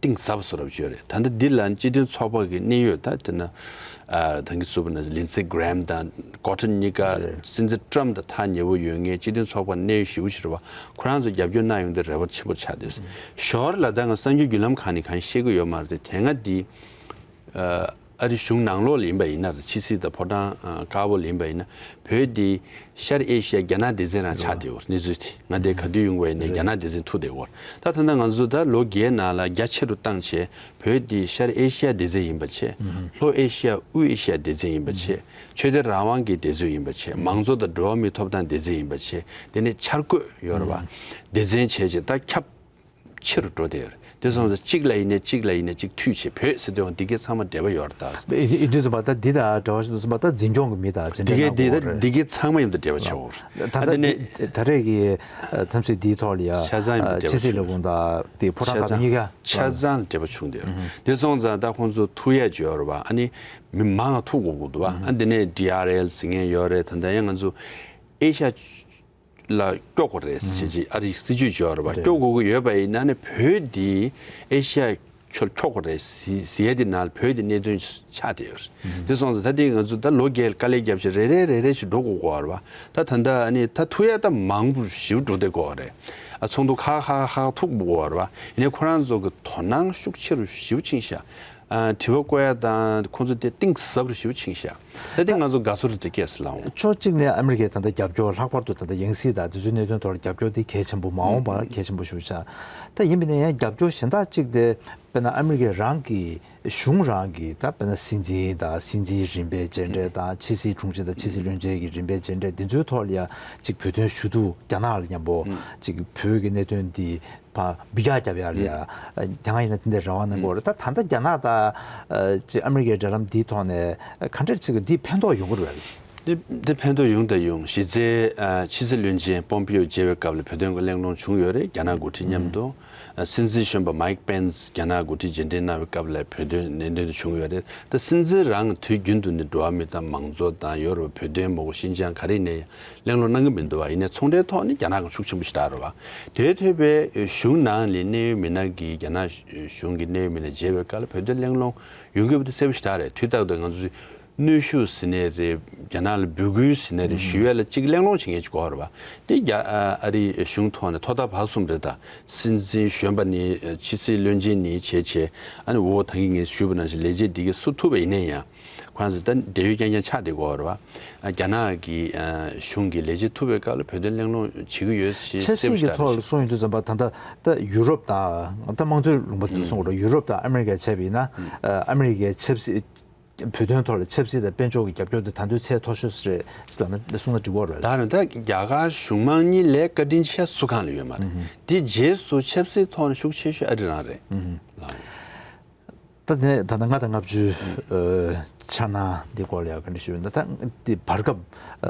གཏིང་ཟབ་བཟོ་འདྲ་བྱས་རེད། ད་ལྟ་འདི་ལ་སྤྱི་མཐུན་ཚོགས་པ་གི་གནད་ཡོད་ད་དེ་ན་ཨ་ད་གིན་གསུངས་པ་ནང་བཞིན་ལིན་ཛི་གྷི་རེམ་དང་ཀོ་ཊོན་གཉིས་ཀ་རེད། སྲིད་འཛིན་ཊྲམ་དང་ཐག་ཉེ་པོ་ཡོད་མཁན་སྤྱི་མཐུན་ཚོགས་པ་གནད་ཡོད་ཞེ་པོ་ཅིག་རེད་བ། ཁོ་རང་ཚོ་རྒྱབ་སྐྱོར་གནང་ཡོང་དུས་རེ་བ་ཆེན་པོ་ཆགས་བསྡད་སོང་། ཞོར་ལ་ད་ང་གསར་འགྱུར་བརྒྱུད་ལམ་ཁག་ནས་གང་ཤེས་ཀྱི་ཡོད་མ་རེད་དེ། དེ་སྔ་འདི་ཨ་ཨ་རི་གཞུང་ནང་ལོགས་ལ་ཡིན་པ་ཡིན་ན་རེད། ཕྱི་སྲིད་དང་ཕོ་བྲང་ཨ་དཀར་པོ་ལ་ཡིན་པ་ཡིན་ན་བོད་འདི་ཤར་ཨེ་ཤི་ཡ་རྒྱ་ནག་སྡེ་ཚན་རང་ཆགས་བསྡད་ཡོད་རེད། གནས་ཚུལ་དེ་ང་དེ་ག་དུས་ཡོང་བ་ཡིན་ནའི་རྒྱ་ནག་སྡེ་ཚན་ཐུག་བསྡད་ཡོད་རེད། ད་ད་ལྟ་ང་ཚོ་ད་ལོ་བརྒྱད་ནང་ལ་རྒྱ་ཆེ་རུ་བཏང་བྱས་བོད་འདི་ཤར་ཨེ་ཤི་ཡ་སྡེ་ཚན་ཡིན་པ་བྱས། ལྷོ་ཨེ་ཤི་ཡ་དབུས་ཨེ་ཤི་ཡ་སྡེ་ཚན་ཡིན་པ་བྱས། ཆོས་དད་རང་དབང་གི་སྡེ་ཚན་ཡིན་པ་བྱས། མང་གཙོ་དང་འགྲོ་བ་མིའི་ཐོབ་ཐང་སྡེ་ཚན་ཡིན་པ་བྱས། དེ་ནས་འཆར་འགོད་ཡོད་རེད་བ། སྡེ་ཚན་བྱས་བྱས་ད་ཁྱབ་ཆེ་རུ་འགྲོ་བསྡད་ཡོད་རེད། དེ་སོང་ཙང་གཅིག་ལ་ཡིན་ནའི་གཅིག་ལ་ཡིན་ནའི་གཅིག་མཐུད་བྱས་བོད་ཟེར་དུས་འོང་འདི་གའི་ཚང་མ་འབྲེལ་བ་ཡོད་རེད་ད། ཡིན་དུས་ཙམ་པ་ད་འདི་དང་འབྲེལ་བ་ཞིག་འདུག་ཙམ་པ་ད་འཛིན་སྐྱོང་གི་མི་དང་འཛིན་གྲྭའི་འདི་གའི་ནང་འདི་གོ་ད་རེད། འདི་གའི་ཚང་མ་ཡིན་ད་འབྲེལ་བ་ཆགས་ཡོད་རེད། ད་ད་འདི་ནས་ད་རེས་ཀྱི་མཚམས་སྲིད་འདིའི་ཐོག་ལ་ཡ་ཆ་ཚང་ཡིན་ད་འབྲེལ་བ་ཆགས་ཡོད་རེད། ཆབ་སྲིད་ལས་ཁུངས་དང་དེ་ཕོ་བྲང་དཀར་པོ་གཉིས་ཀ་ཆ་ཚང་འབྲེལ་བ་བྱུང་བསྡད་ཡོད་རེད། དེ་སོང་ཙང་ད་ཁོང་ཚོ་ཐུག་ཡ་ཅིག་ཡོད་རེད་བ། ཨ་ནི་མི་མང་ང་ཐུག་དགོས་ཀྱི་འདུག་བ། ཨ་འདི་ནས་ཌི་ཨར་ཨེལ་ཟེར་མཁན་ཡོད་རེད། ད་ལྟ་ཡང་ང་ཚོ་ཨེ་ཤ་ཡ་ལ་སྐྱོ་དགོས་རེད་ཟེར་ཅིག་ཨ་རིའི་སྲིད་ཇུས་ཅིག་ཡོད་རེད་བ། རེད། སྐྱོ་དགོས་ཀྱི་ཡོད་པ་ཡིན་ན་ནི་བོད་འདི་ཨེ་ཤ་ཡ་ཕྱོགས་འཁྱོག་དགོས་རེད་ཟེར་ཟེར་ཡ་དེ་ནང་བོད་འདི་གནད་དོན་ཆགས་བསྡད་ཡོད་རེད། དེ་སོང་ཙང་ད་འདི་ང་ཚོ་ད་ལོ་བརྒྱད་དཀའ་ལས་བརྒྱབ་བྱས་རེ་རེ་རེ་རེ་ཞིག་འགྲོ་དགོས་ཀྱི་ཡོད་རེད་བ། ད་ད་ལྟ་ཨ་ནི་ད་ཐུག་ཡ་ད་མང་པོ་ཞེ་པོ་འགྲོ་བསྡད་ཀྱི་ཡོད་རེད། ཨ་ཚོགས་འདུ་ཁག་ཁག་ཁག་ཐུག་དགོས་ཀྱི་ཡོད་རེད་བ། ཡིན་ནའི་ཁོ་རང་ཚོ་གི་དོ་སྣང་ཤུགས་ཆེ་རུ་ཞེ་པོ་ཕྱིན་ཤག་ཨ་དྲི་བ་བཀོད་ཡ་དང་ཁོང་ཚོ་དེ་གཏིང་ཟབ་རུ་ཞེ་པོ་ཕྱིན་ཤག་ད་དེ་ང་ཚོ་དགའ་ཚོར་དེ་སྐྱེས་སོང་ལགས་འོང་། ཕྱོགས་གཅིག་ནས་ཨ་མི་རི་ཀས་ད་ལྟ་རྒྱབ་སྐྱོར་ལྷག་པར་དུ་ད་ལྟ་ཡང་སྲིད་དང་དེ་ཚོའི་གནད་དོན་ཐོག་ལ་རྒྱབ་སྐྱོར་དེ་གལ་ཆེན་པོ་མ་འོངས་པར་གལ་ཆེན་པོ་ཞེ་པོ་ཆགས། ད་ཡིན་པ་ནས་ཡང་རྒྱབ་སྐྱོར་གཞན་དག་གཅིག་དེ་དཔེར་ན་ཨ་མི་རི་ཀས་རང་གི་གཞུང་རང་གི་ད་དཔེར་ན་སྲིད་འཛིན་དང་སྲིད་འཛིན་རིམ་པའི་མཇལ་འཕྲད་དང་ཕྱི་སྲིད་དྲུང་ཆེ་དང་ཕྱི་སྲིད་བློན་ཆེན་གྱི་རིམ་པའི་མཇལ་འཕྲད་དེ་ཚོའི་ཐོག་ལ་ཡང་གཅིག་བོད་དོན་ཞུ་གཏུག་རྒྱ་ནག་ལ་མཉམ་པོ་གཅིག་བོད་ཀྱི་གནད་དོན་འདི་ཕར་འབུད་རྒྱག་རྒྱབ་ཡ་ལ་ཡ། དེ་སྔ་ཡིན་ན་དེ་འདྲའི་རེ་བ་གནང་གི་ཡོད་རེད། ད་ད་ལྟ་རྒྱ་ནག་དང་ཨ་ཅིག་ཨ་མི་རི་ཀའི་འབྲེལ་ལམ་འདིའི་ཐོག་ནས་ག་འདྲ་ཅིག་འདི་ཕན་ཐོགས་ཡོང་གི་རེད་པས། འདི་འདི་ཕན་ཐོགས་ཡོང་དང་ཡོང་། གཞི་རྩའི་ཨ་ཕྱི་སྲིད་བློན་ཆེན་པོམ་པིའོ་མཇལ་བའི་སྐབས་ལ་བོད་དོན་གྱི་གླེང་སློང་བྱུང་ཡོད་རེད། རྒྱ་ནག་འགོ་ཁྲིད་མཉམ་དུ་ཨ་སྲིད་འཛིན་གཞོན་པ་མའིག་པེན་སི་རྒྱ་ནག་འགོ་ཁྲིད་མཇལ་འཕྲད་གནང་བའི་སྐབས་ལ་བོད་དོན་གནད་དོན་དུ་བྱུང་ཡོད་རེད། ད་སྲིད་འཛིན་རང་དུས་རྒྱུན་དུ་ནི་འགྲོ་བ་མི་དང་མང་གཙོ་དང་ཡོ་རོབ་བོད་དོན་མ་གཏོགས་ཤིན་ཅང་ག་རེ་ནས་གླེང་སློང་གནང་གི་མི་འདུག་བ། ཡིན་ནའི་ཚོང་འབྲེལ་ཐོག་ནི་རྒྱ་ནག་གི་ཤུགས་ཆེན་པོ་ཞེ་དྲག་རེད་བ། དེ་ཐོས་པའི་གཞུང་ནང་ལ་གནད་ཡོད་མི་སྣ་གིས་རྒྱ་ནག་གཞུང་གི་གནད་ཡོད་མི་སྣ་མཇལ་བའི་སྐབས་ལ་བོད་དོན་གླེང་སློང་ཡོང་གི་ཡོད་པ་དེ་གསལ་པོ་ཞེ་དྲག་རེད། དུས་རྟག་ཏུ་ང་ཚོས་གནོན་ཤུགས་ཟེར་ནའི་རེད། རྒྱ་ནག་ལ་འབོད་སྐུལ་ཟེར་ནའི་རེད། ཞུ་ཡས་ལ་གཅིག་གླེང་སློང་བྱེད་མཁན་ཅིག་དགོས་རེད་བ། དེ་རྒྱ་ཨ་རིའི་གཞུང་ཐོག་ནས་ཐོག་མཐའ་བར་གསུམ་རེད། ད་སྲིད་འཛིན་གཞོན་པ་ནས་ཕྱི་སྲིད་བློན་ཆེན་ནས་བྱས་བྱས། ཨ་ནི་འོ་ད་གིན་ངས་ཞུས་པ་ནང་བཞིན་ལས་བྱེད་འདི་གའི་སུ་ཐུབ་པ་ཡིན་ན་ཡང་། ཁོ་རང་ཚོ་ད་འབྲེལ་ཡོད་རྐྱང་རྐྱང་ཆགས་བསྡད་ཀྱི་ཡོད་རེད་བ། ཨ་རྒྱ་ནག་གི་ཨ་གཞུང་གི་ལས་བྱེད་ཐུབ་པའི་སྐབས་ལ་བོད་དོན་གླེང་སློང་བྱེད་ཀྱི་ཡོད་ཞེས་ཆབ་སྲིད་ཀྱི་ཐོག་ལ་གསུངས་ཡོང་དུས་ཙམ་པ་ད་ལྟ་ད་ཡུ་རོབ་དང་ད་དམངས་གཙོའི་ལུང་པ་དེ་གསུངས་དགོས་རེད། ཡུ་རོབ་དང་ཨ་མི་རི་ཀ་བྱས་པ་ཡིན་ན་ཨ་ཨ་མི་རི་ཀའི་ཆབ་སྲིད་ བོད་དོན་ཐོག་ལ་ཆབ་སྲིད་དང་དཔལ་འབྱོར་གྱི་རྒྱབ་སྐྱོར་དེ་ད་དུང་ཚད་མཐོ་ཤོས་རེད་ལབ་ན་གསུང་ན་འགྲིག་གི་རེད། ད་ནི་ད་རྒྱ་གར་གཞུང་མང་གཉིས་ལས་བཀའ་དྲིན་ཆེ་ཤོས་སུ་གང་ལ་ཡོད་མ་རེད། དེ་རྗེས་སུ་ཆབ་སྲིད་ཐོག་ནས་ཤུགས་ཆེ་ཤོས་ཨ་རི་རང་རེད། ལགས། ད་ནས་ད་ལྟ་ལྔ་དང་ལྔ་བཅུ་འཆར་སྣང་འདི་སྐོར་ལ་ཡང་ག་འདྲ་ཞུ་ཡོད་ན། ད་འདི་བར་སྐབས་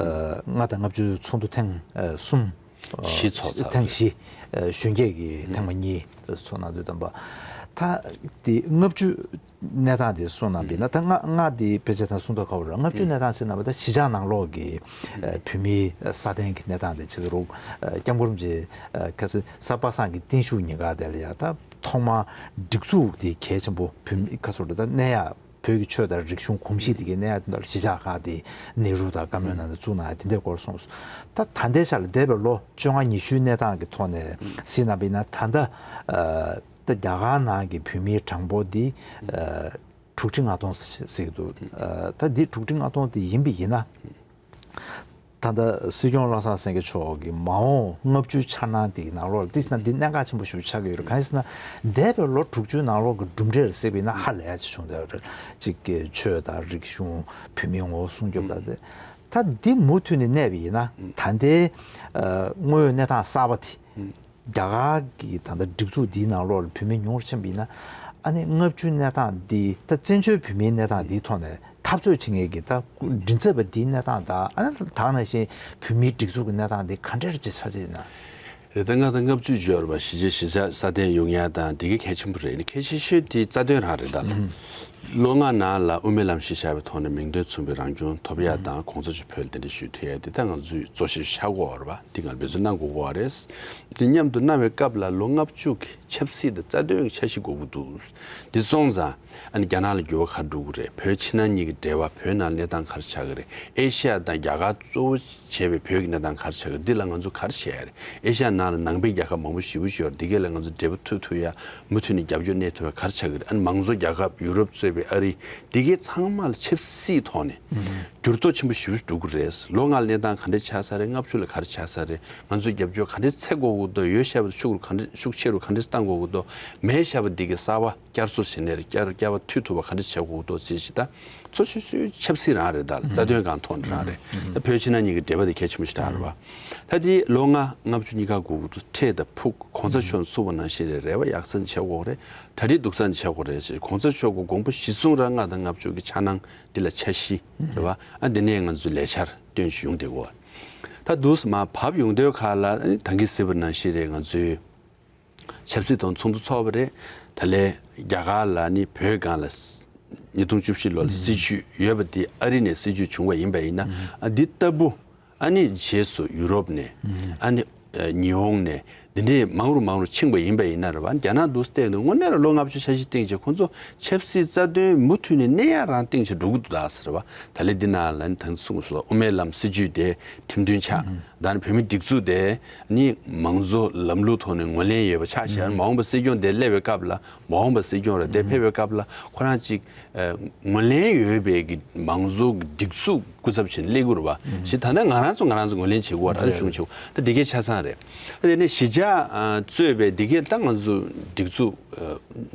ལྔ་དང་ལྔ་བཅུ་ཚོགས་འདུ་ཐེངས་གསུམ། བཞི་ཚོགས་ཚར་ཐེངས་བཞི། གཞོན་སྐྱེས་ཀྱི་ཐེངས་མ་གཉིས་ཚོགས་གནང་དུས་ཙམ་པ། ད་འདི་ལྔ་བཅུ་གནས་སྟངས་དེ་གསུངས་གནང་བ་ཡིན་ན། ད་ལྔ་ལྔ་འདི་དཔེ་ཆ་ད་གསུང་ཐོག་ཁ་བར་ལྔ་བཅུ་གནས་སྟངས་ཟེར་ན་བ། ད་གཞིས་ཆགས་ནང་ལོགས་ཀྱི་བོད་མིའི་སྲ་བརྟན་གྱི་གནས་སྟངས་དེ་ཆེ་རུ་སྐྱབས་མགོན་རིན་པོ་ཆེ་ཁ་སང་གཟའ་པ་སངས་ཀྱི་བརྟན་བཞུགས་ཉིན་ཀ་དེ་ལ་ཡང་ད། ཐོག་མར་སྒྲིག་འཛུགས་དེ་གལ་ཆེན་པོ། བོད་མི་ཁ་སོ་རེ་ད་གནས་ཡག་བོད་ཀྱི་ཆོས་དང་རིག་གཞུང་གོམས་གཤིས་དེ་གའི་གནས་ཡག་དེ་འདྲ་གཞིས་ཆགས་ཁག་དེ་ནེ་རུ་དང་བཀའ་མོལ་ནང་དུ་བཙུགས་གནང་ཡག་དེ་འདྲའི་སྐོར་གསུངས་སོང་། ད་ད་ལྟའི་ཆ་ལ་འདས་པའི་ལོ་བཅོ་ལྔ་ཉི་ཤུའི་གནས་སྟངས་ཀྱི་ཐོག་ནས་གཟིགས་གནང་བ་ཡིན་ན། ད་ལྟ་ད་རྒྱ་གར་ནང་གི་བོད་མིའི་གྲངས་འབོར་འདི་དྲུག་ཁྲི་ལྔ་སྟོང་ཟེར་གྱི་འདུག་ད་འདི་དྲུག་ཁྲི་ལྔ་སྟོང་དེ་ཡིན་པ་ཡིན་ན། ད་ལྟ་སྲིད་སྐྱོང་བློ་བཟང་སེང་གེ་མཆོག་གི་མ་འོངས་ལྔ་བཅུའི་འཆར་སྣང་དེའི་ནང་ལོགས་ལ་དེ་ན་འདི་གནད་འགག་ཆེན་པོ་ཞིག་ཆགས་ཀྱི་ཡོད་རེད། གང་ཡིན་ཟེར་ན། འདས་པའི་ལོ་དྲུག་ཅུའི་ནང་ལོགས་ཀྱི་གྲུབ་འབྲས་ལ་གཟིགས་པ་ཡིན་ན་ཧ་ལས་ཡག་ཅིག་བྱུང་བསྡད་ཡོད་རེད། གཅིག་གི་ཆོས་དང་རིག་གཞུང་། བོད་མིའི་ངོ་བོ་སྲུང་སྐྱོབ་དང་དེ། ད་འདི་མུ་མཐུད་ནས་གནས་པ་ཡིན་ན། ད་ལྟའི་དངོས་ཡོད་གནས་སྟངས་གསར་པ་དེ། རྒྱ་གར་གྱི་ད་ལྟ་སྒྲིག་འཛུགས་འདིའི་ནང་ལོགས་ལ་བོད་མི་ཉུང་རུ་ཕྱིན་པ་ཡིན་ན། ཨ་ནི་ལྔ་བཅུ་གནས་སྟངས་འདི། ད་བཙན་བྱོལ་བོད་མིའི་གནས་སྟངས་འདིའི་ཐོག་ནས་འཐབ་རྩོད་བྱེད་མཁན་གྱི་ད་མགྲིན་ཚབ་པ་འདིའི་གནས་སྟངས་དང་། ཨ་ནི་ད་ག་ནང་བཞིན་བོད་མིའི་སྒྲིག་འཛུགས་ཀྱི་གནས་སྟངས་འདི་ག་འདྲ་ཅིག་ཆགས་ཀྱི་ཡོད་ན། རེད། ད་ལྔ་དང་ལྔ་བཅུ་འབྱོར་བ་གཞིས་བྱེས་གཞིས་ཆགས་སྲ་བརྟན་ཡོང་ཡ་དང་དེ་གི་གལ་ཆེན་པོ་རེད། གལ་ཆེ་ཤོས་དེ་རྩ་དོན་རང་རེད་ད། ལོ་ལྔ་ནང་ལ་དབུ་མའི་ལམ་གཞི་བཞག་པའི་ཐོག་ནས་མིང་དོན་མཚུངས་པའི་རང་སྐྱོང་ཐོབ་ཡ་དང་། གོང་ས་མཆོག་བོད་ལ་གདན་འདྲེན་ཞུ་ཐུབ་ཡ་དེ་ད་ང་ཚོས་གཙོ་ཆེ་ཤོས་ཆགས་ཀྱི་ཡོད་རེད་པ། དེ་ང་ཚོས་འབད་བརྩོན་གནང་དགོས་ཀྱི་ཡོད་རེད། དེ་མཉམ་དུ་གནང་བའི་སྐབས་ལ་ལོ་ལྔ་བཅུ་གི་ཆབ་སྲིད་དང་རྩ་དོན་གྱི་འཆར་གཞི་དགོས་ཀྱི་འདུག་དེ་སོང་ཙང་ཨ་ནི་རྒྱ་ནག་ལ་འགྱུར་བ་ག་རེ་འགྲོ་གི་རེད། བོད་ཕྱི་ནང་གཉིས་ཀྱི་འབྲེལ་བ། བོད་ནང་གནས་སྟངས་ག་རེ་ཆགས་ཀྱི་རེད། ཨེ་ཤ་ཡ་དང་རྒྱ་གར་གཙོ་བོ་བྱས་པའི་བོད་ཀྱི་གནས་སྟངས་ག་རེ་ཆགས་ཀྱི་རེད། འདི་ལ་ང་ཚོ་ག་རེ་བྱེད་ཡ་རེད། ཨེ་ཤ་ཡ་ནང་ལ་ནང་པའི་རྒྱལ་ཁབ་མང་པོ་ཞེ་པོ་ཅིག་ཡོད་རེད། འདི་གས་ལ་ང་ཚོ་འབྲེལ་བ་མཐུད་ཐུབ་ཡ། མུ་མཐུད་ནས་རྒྱབ་སྐྱོར་གནས་ཐུབ་ཡ་ག་རེ་ཆགས་ཀྱི་རེད། ཨ་ནི་མང་གཙོ་རྒྱལ་ཁབ་ཡུ་རོབ་གཙོས་པའི་ཨ་རི། འདི་གས་ཚང་མ་ལ་ཆབ་སྲིད་ཐོག་ནས་འགྱུར་ལྡོག་ཆེན་པོ་ཞེ་པོ་ཅིག་འགྲོ་གི་རེད། ལོ་ལྔ་ལ་གནས་སྟངས་ག་འདྲས་ཆགས་ས་རེད། ལྔ་བཅུ་ལ་ག་རེ་ཆགས་ས་རེད། ང་ཚོས་རྒྱབ་སྐྱོར་ག་འདྲས་འཚོལ་དགོས་ཀྱི་འདུག་ཡོད་བཞག་པ་ཤུགས་ག་འདྲས་ཤུགས་ཆེ་རུ་ག་འདྲས་གཏང་དགོས་ཀྱི་འདུག་མེད་བཞག་པ་འདི་གས་གསར་པ་བསྐྱར་གསོ་བྱེད་ནས་བསྐྱར་བསྐྱར་བ་མཐུད་ཐུབ་པ་ག་འདྲས་བྱེད་དགོས་འདུག་ཟེར་ཞིག་ད། གཙོ་ཆེ་ཤོས་ཆབ་སྲིད་རང་རེད་ད། རྩ་དོན་གང་ཐོག་ནས་རང་རེད། ད་བོད་ཕྱི་ནང་གཉིས་ཀྱི་འབྲེལ་བ་དེ་གལ་ཆེན་པོ་ཞིག་རང་རེད་བ། ད་དེ་ལོ་ལྔ་ལྔ་བཅུ་གཉིས་ཀ་དགོས་ཀྱི་འདུག་ཁྲལ་དང་ཕུགས། གོང་ས་མཆོག་གསུངས་པ་ནང་བཞིན་རེད། རེ་བ་ཡག་ས་ནས་བྱེད་དགོས་རེད། གྲ་སྒྲིག་སྡུག་ས་ནས་བྱེད་དགོས་རེད་ཞེས། གོང་ས་མཆོག་གི་དགོངས་པ་གཞིར་བཟུང་ར་ལྔ་དང་ལྔ་བཅུ་གི་འཆར་སྣང་འདི་ལ་འཆར་གཞི་རེད་བ། ཨ་འདི་ནས་ང་ཚོས་ལས་འཆར་བཏོན་ཞིག་ཡོང་བསྡད་ཀྱི་ཡོད། ད་འདུག་སེ་མར་བབས་ཡོང་དུས་ཁ་ལ་ཨ་ནི་ད་གིན་ཟེར་བ་ནང་བཞིན་རེད། ང་ཚོས་ཆབ་སྲིད་དང་ཚོགས་འདུ་ཚོགས་པ་རེད། ད་ལན་རྒྱ་གར་ལ་ནི་བོད་སྒང་ལ་ཉིས་སྟོང་བཅུ་བཞི་ལོ་ལ་སྲིད་བྱུས་ཡོད་པ་དེ་ཨ་རི་ནས་སྲིད་བྱུས་བྱུང་བ་ཡིན་པ་ཡིན་ན། ཨ་འདི་ལྟ་བུ་ཨ་ནི་རྗེས་སུ་ཡུ་རོབ་ནས་ཨ་ནི་ཉི་ཧོང་ནས་འདི་འདྲའི་མང་རུ་མང་རུ་ཕྱིན་པ་ཡིན་པ་ཡིན་ན་རེད་བ། རྒྱ་ནག་འདུག་སེ་བལྟས་ཡོང་དུས་དངོས་གནས་ལ་ལོ་ལྔ་བཅུ་འཆར་གཞི་བཏིང་བྱས་ཁོང་ཚོ་ཆབ་སྲིད་རྩ་དོན་མུ་མཐུད་ནས་གནས་ཡ་རང་བཏིང་བྱས་འགྲོ་གི་འདུག་ད་ཟེར་བ། ད་ལན་འདི་ནང་ལ་ནི་ད་གིན་གསུངས་སོང་། དབུ་མའི་ལམ་སྲིད་བྱུས་དེ་ཁྲིམས་མཐུན་ཆགས། ད་ནི་བོད་མིའི་སྒྲིག་འཛུགས་དེ་ནི་མང་གཙོ་ལམ་ལུགས་ཐོག་ནས་ངོས་ལེན་ཡོད་པ་ཆགས་བཞག་མ་འོངས་པ་སྲིད་སྐྱོང་དེ་སླེབས་པའི་སྐབས་ལ། མ་འོངས་པ་སྲིད་སྐྱོང་རེད་དེ་ཕེབས་པའི་སྐབས་ལ་ཁོ་རང་ཅིག་ངོས་ལེན་ཡོད་པའི་གི་མང་གཙོ་གི་སྒྲིག་འཛུགས་སྐུ་ཚབ་བྱས་ནས་སླེབས་ཀྱི་རེད་བ། ཞེས་ད་ནི་ང་རང་ཚོ་ང་རང་ཚོ་ངོས་ལེན་བྱེད་དགོས་ར། ཨ་རི་གཞུང་བྱེད་དགོས། ད་འདི་གའི་ཆ་ཚང་རེད། ད་དེ་ནས་གཞིས་ཆགས་གཙོས་པའི་འདི་གའི་ད་ང་ཚོ་སྒྲིག་འཛུགས་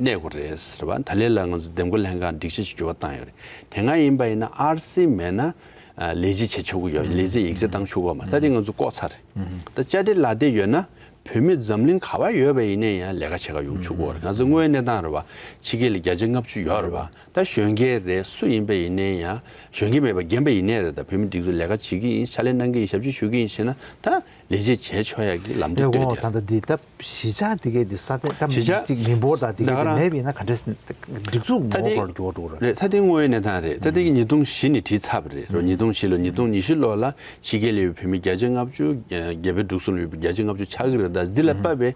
གནས་དགོས་རེད་ཟེར་བ། ད་ལན་ལ་ང་ཚོ་འདེམས་བསྐོ་ལྷན་ཁང་སྒྲིག་གཞི་ཞིག་འགྱུར་བ་བཏང་ཡོད་རེད། དེ་སྔ་ཡིན་པ་ཡིན་ན་ཨར་སི་མེད་ན་ལས་བྱེད་བྱེད་ཆོག་གི་ཡོད། ལས་བྱེད་ཡིག་ཚད་བཏང་ཆོག་གི་ཡོད་མ་རེད། ད་དེ་ང་ཚོ་བཀོག་ཚར་རེད། ད་བཅའ་སྒྲིག་ལག་དེབ་ཡོད་ན། བོད་མི་འཛམ་གླིང་ག་པར་ཡོད་པ་ཡིན་ནའི་ཡང་ལས་ཀ་བྱེད་ག་ཡོང་ཆོག་གི་ཡོད་རེད། ང་ཚོ་དངོས་ཡོད་གནས་སྟངས་རེད་བ། ཕྱི་རྒྱལ་ལ་བརྒྱ་ཆ་ལྔ་བཅུ་ཡོད་རེད་བ། ད་གཞོན་སྐྱེས་རེད་སུ་ཡིན་པ་ཡིན་ནའི་ཡང་། གཞོན་སྐྱེས་མེད་པ་རྒན་པ་ཡིན་ནའི་རེད། ད་བོད་མི་སྒྲིག་འཛུགས་ལས་ཀ་བྱེད་ཀྱི་ཡིན། ཕྱག་ལས་གནང་གི་ཡིན། ཞབས་ཕྱི་ཞུ་གི་ཡིན་ཞེ་ན་ད་ལས་བྱེད་བྱེད་ཆོག་ཡག་གི་ལམ་སྟོན་ཨེ་འོ་བཏོད་ད་ཡོད་རེད། ད་འདི་ད་གཞིས་ཆགས་དེ་གའི་འདི་ས་གནས་ད་གཞིས་ཆགས་ཅིག་མི་འབོར་དང་དེ་གའི་ད་ག་འདི་རང་མེད་པ་ཡིན་ན་ག་འདྲས་སྒྲིག་འཛུགས་ད་ངོ་འདི་བོར་འགྲོ་འགྲོ་རེད། རེད། ད་འདི་དངོས་ཡོད་གནས་སྟངས་རེད། ད་འདི་གི་ཉིས་སྟོང་བཞི་ནས་བྲིས་ཚར་བ་རེད་རོ། ཉིས་སྟོང་བཞི་ལོ་ཉིས་སྟོང་ཉི་ཤུ་ལོ་ལ་ཕྱི་རྒྱལ་ལ་ཡོད་བོད་མི་བརྒྱ་ཆ་ལྔ་བཅུ། རྒྱ་བལ་འབྲུག་གསུམ་ལ་ཡོད་པའི་བརྒྱ་ཆ་ལྔ་བཅུ་ཆགས་ཀྱི་རེད། ད་འདི་ལ་དཔག་པའི་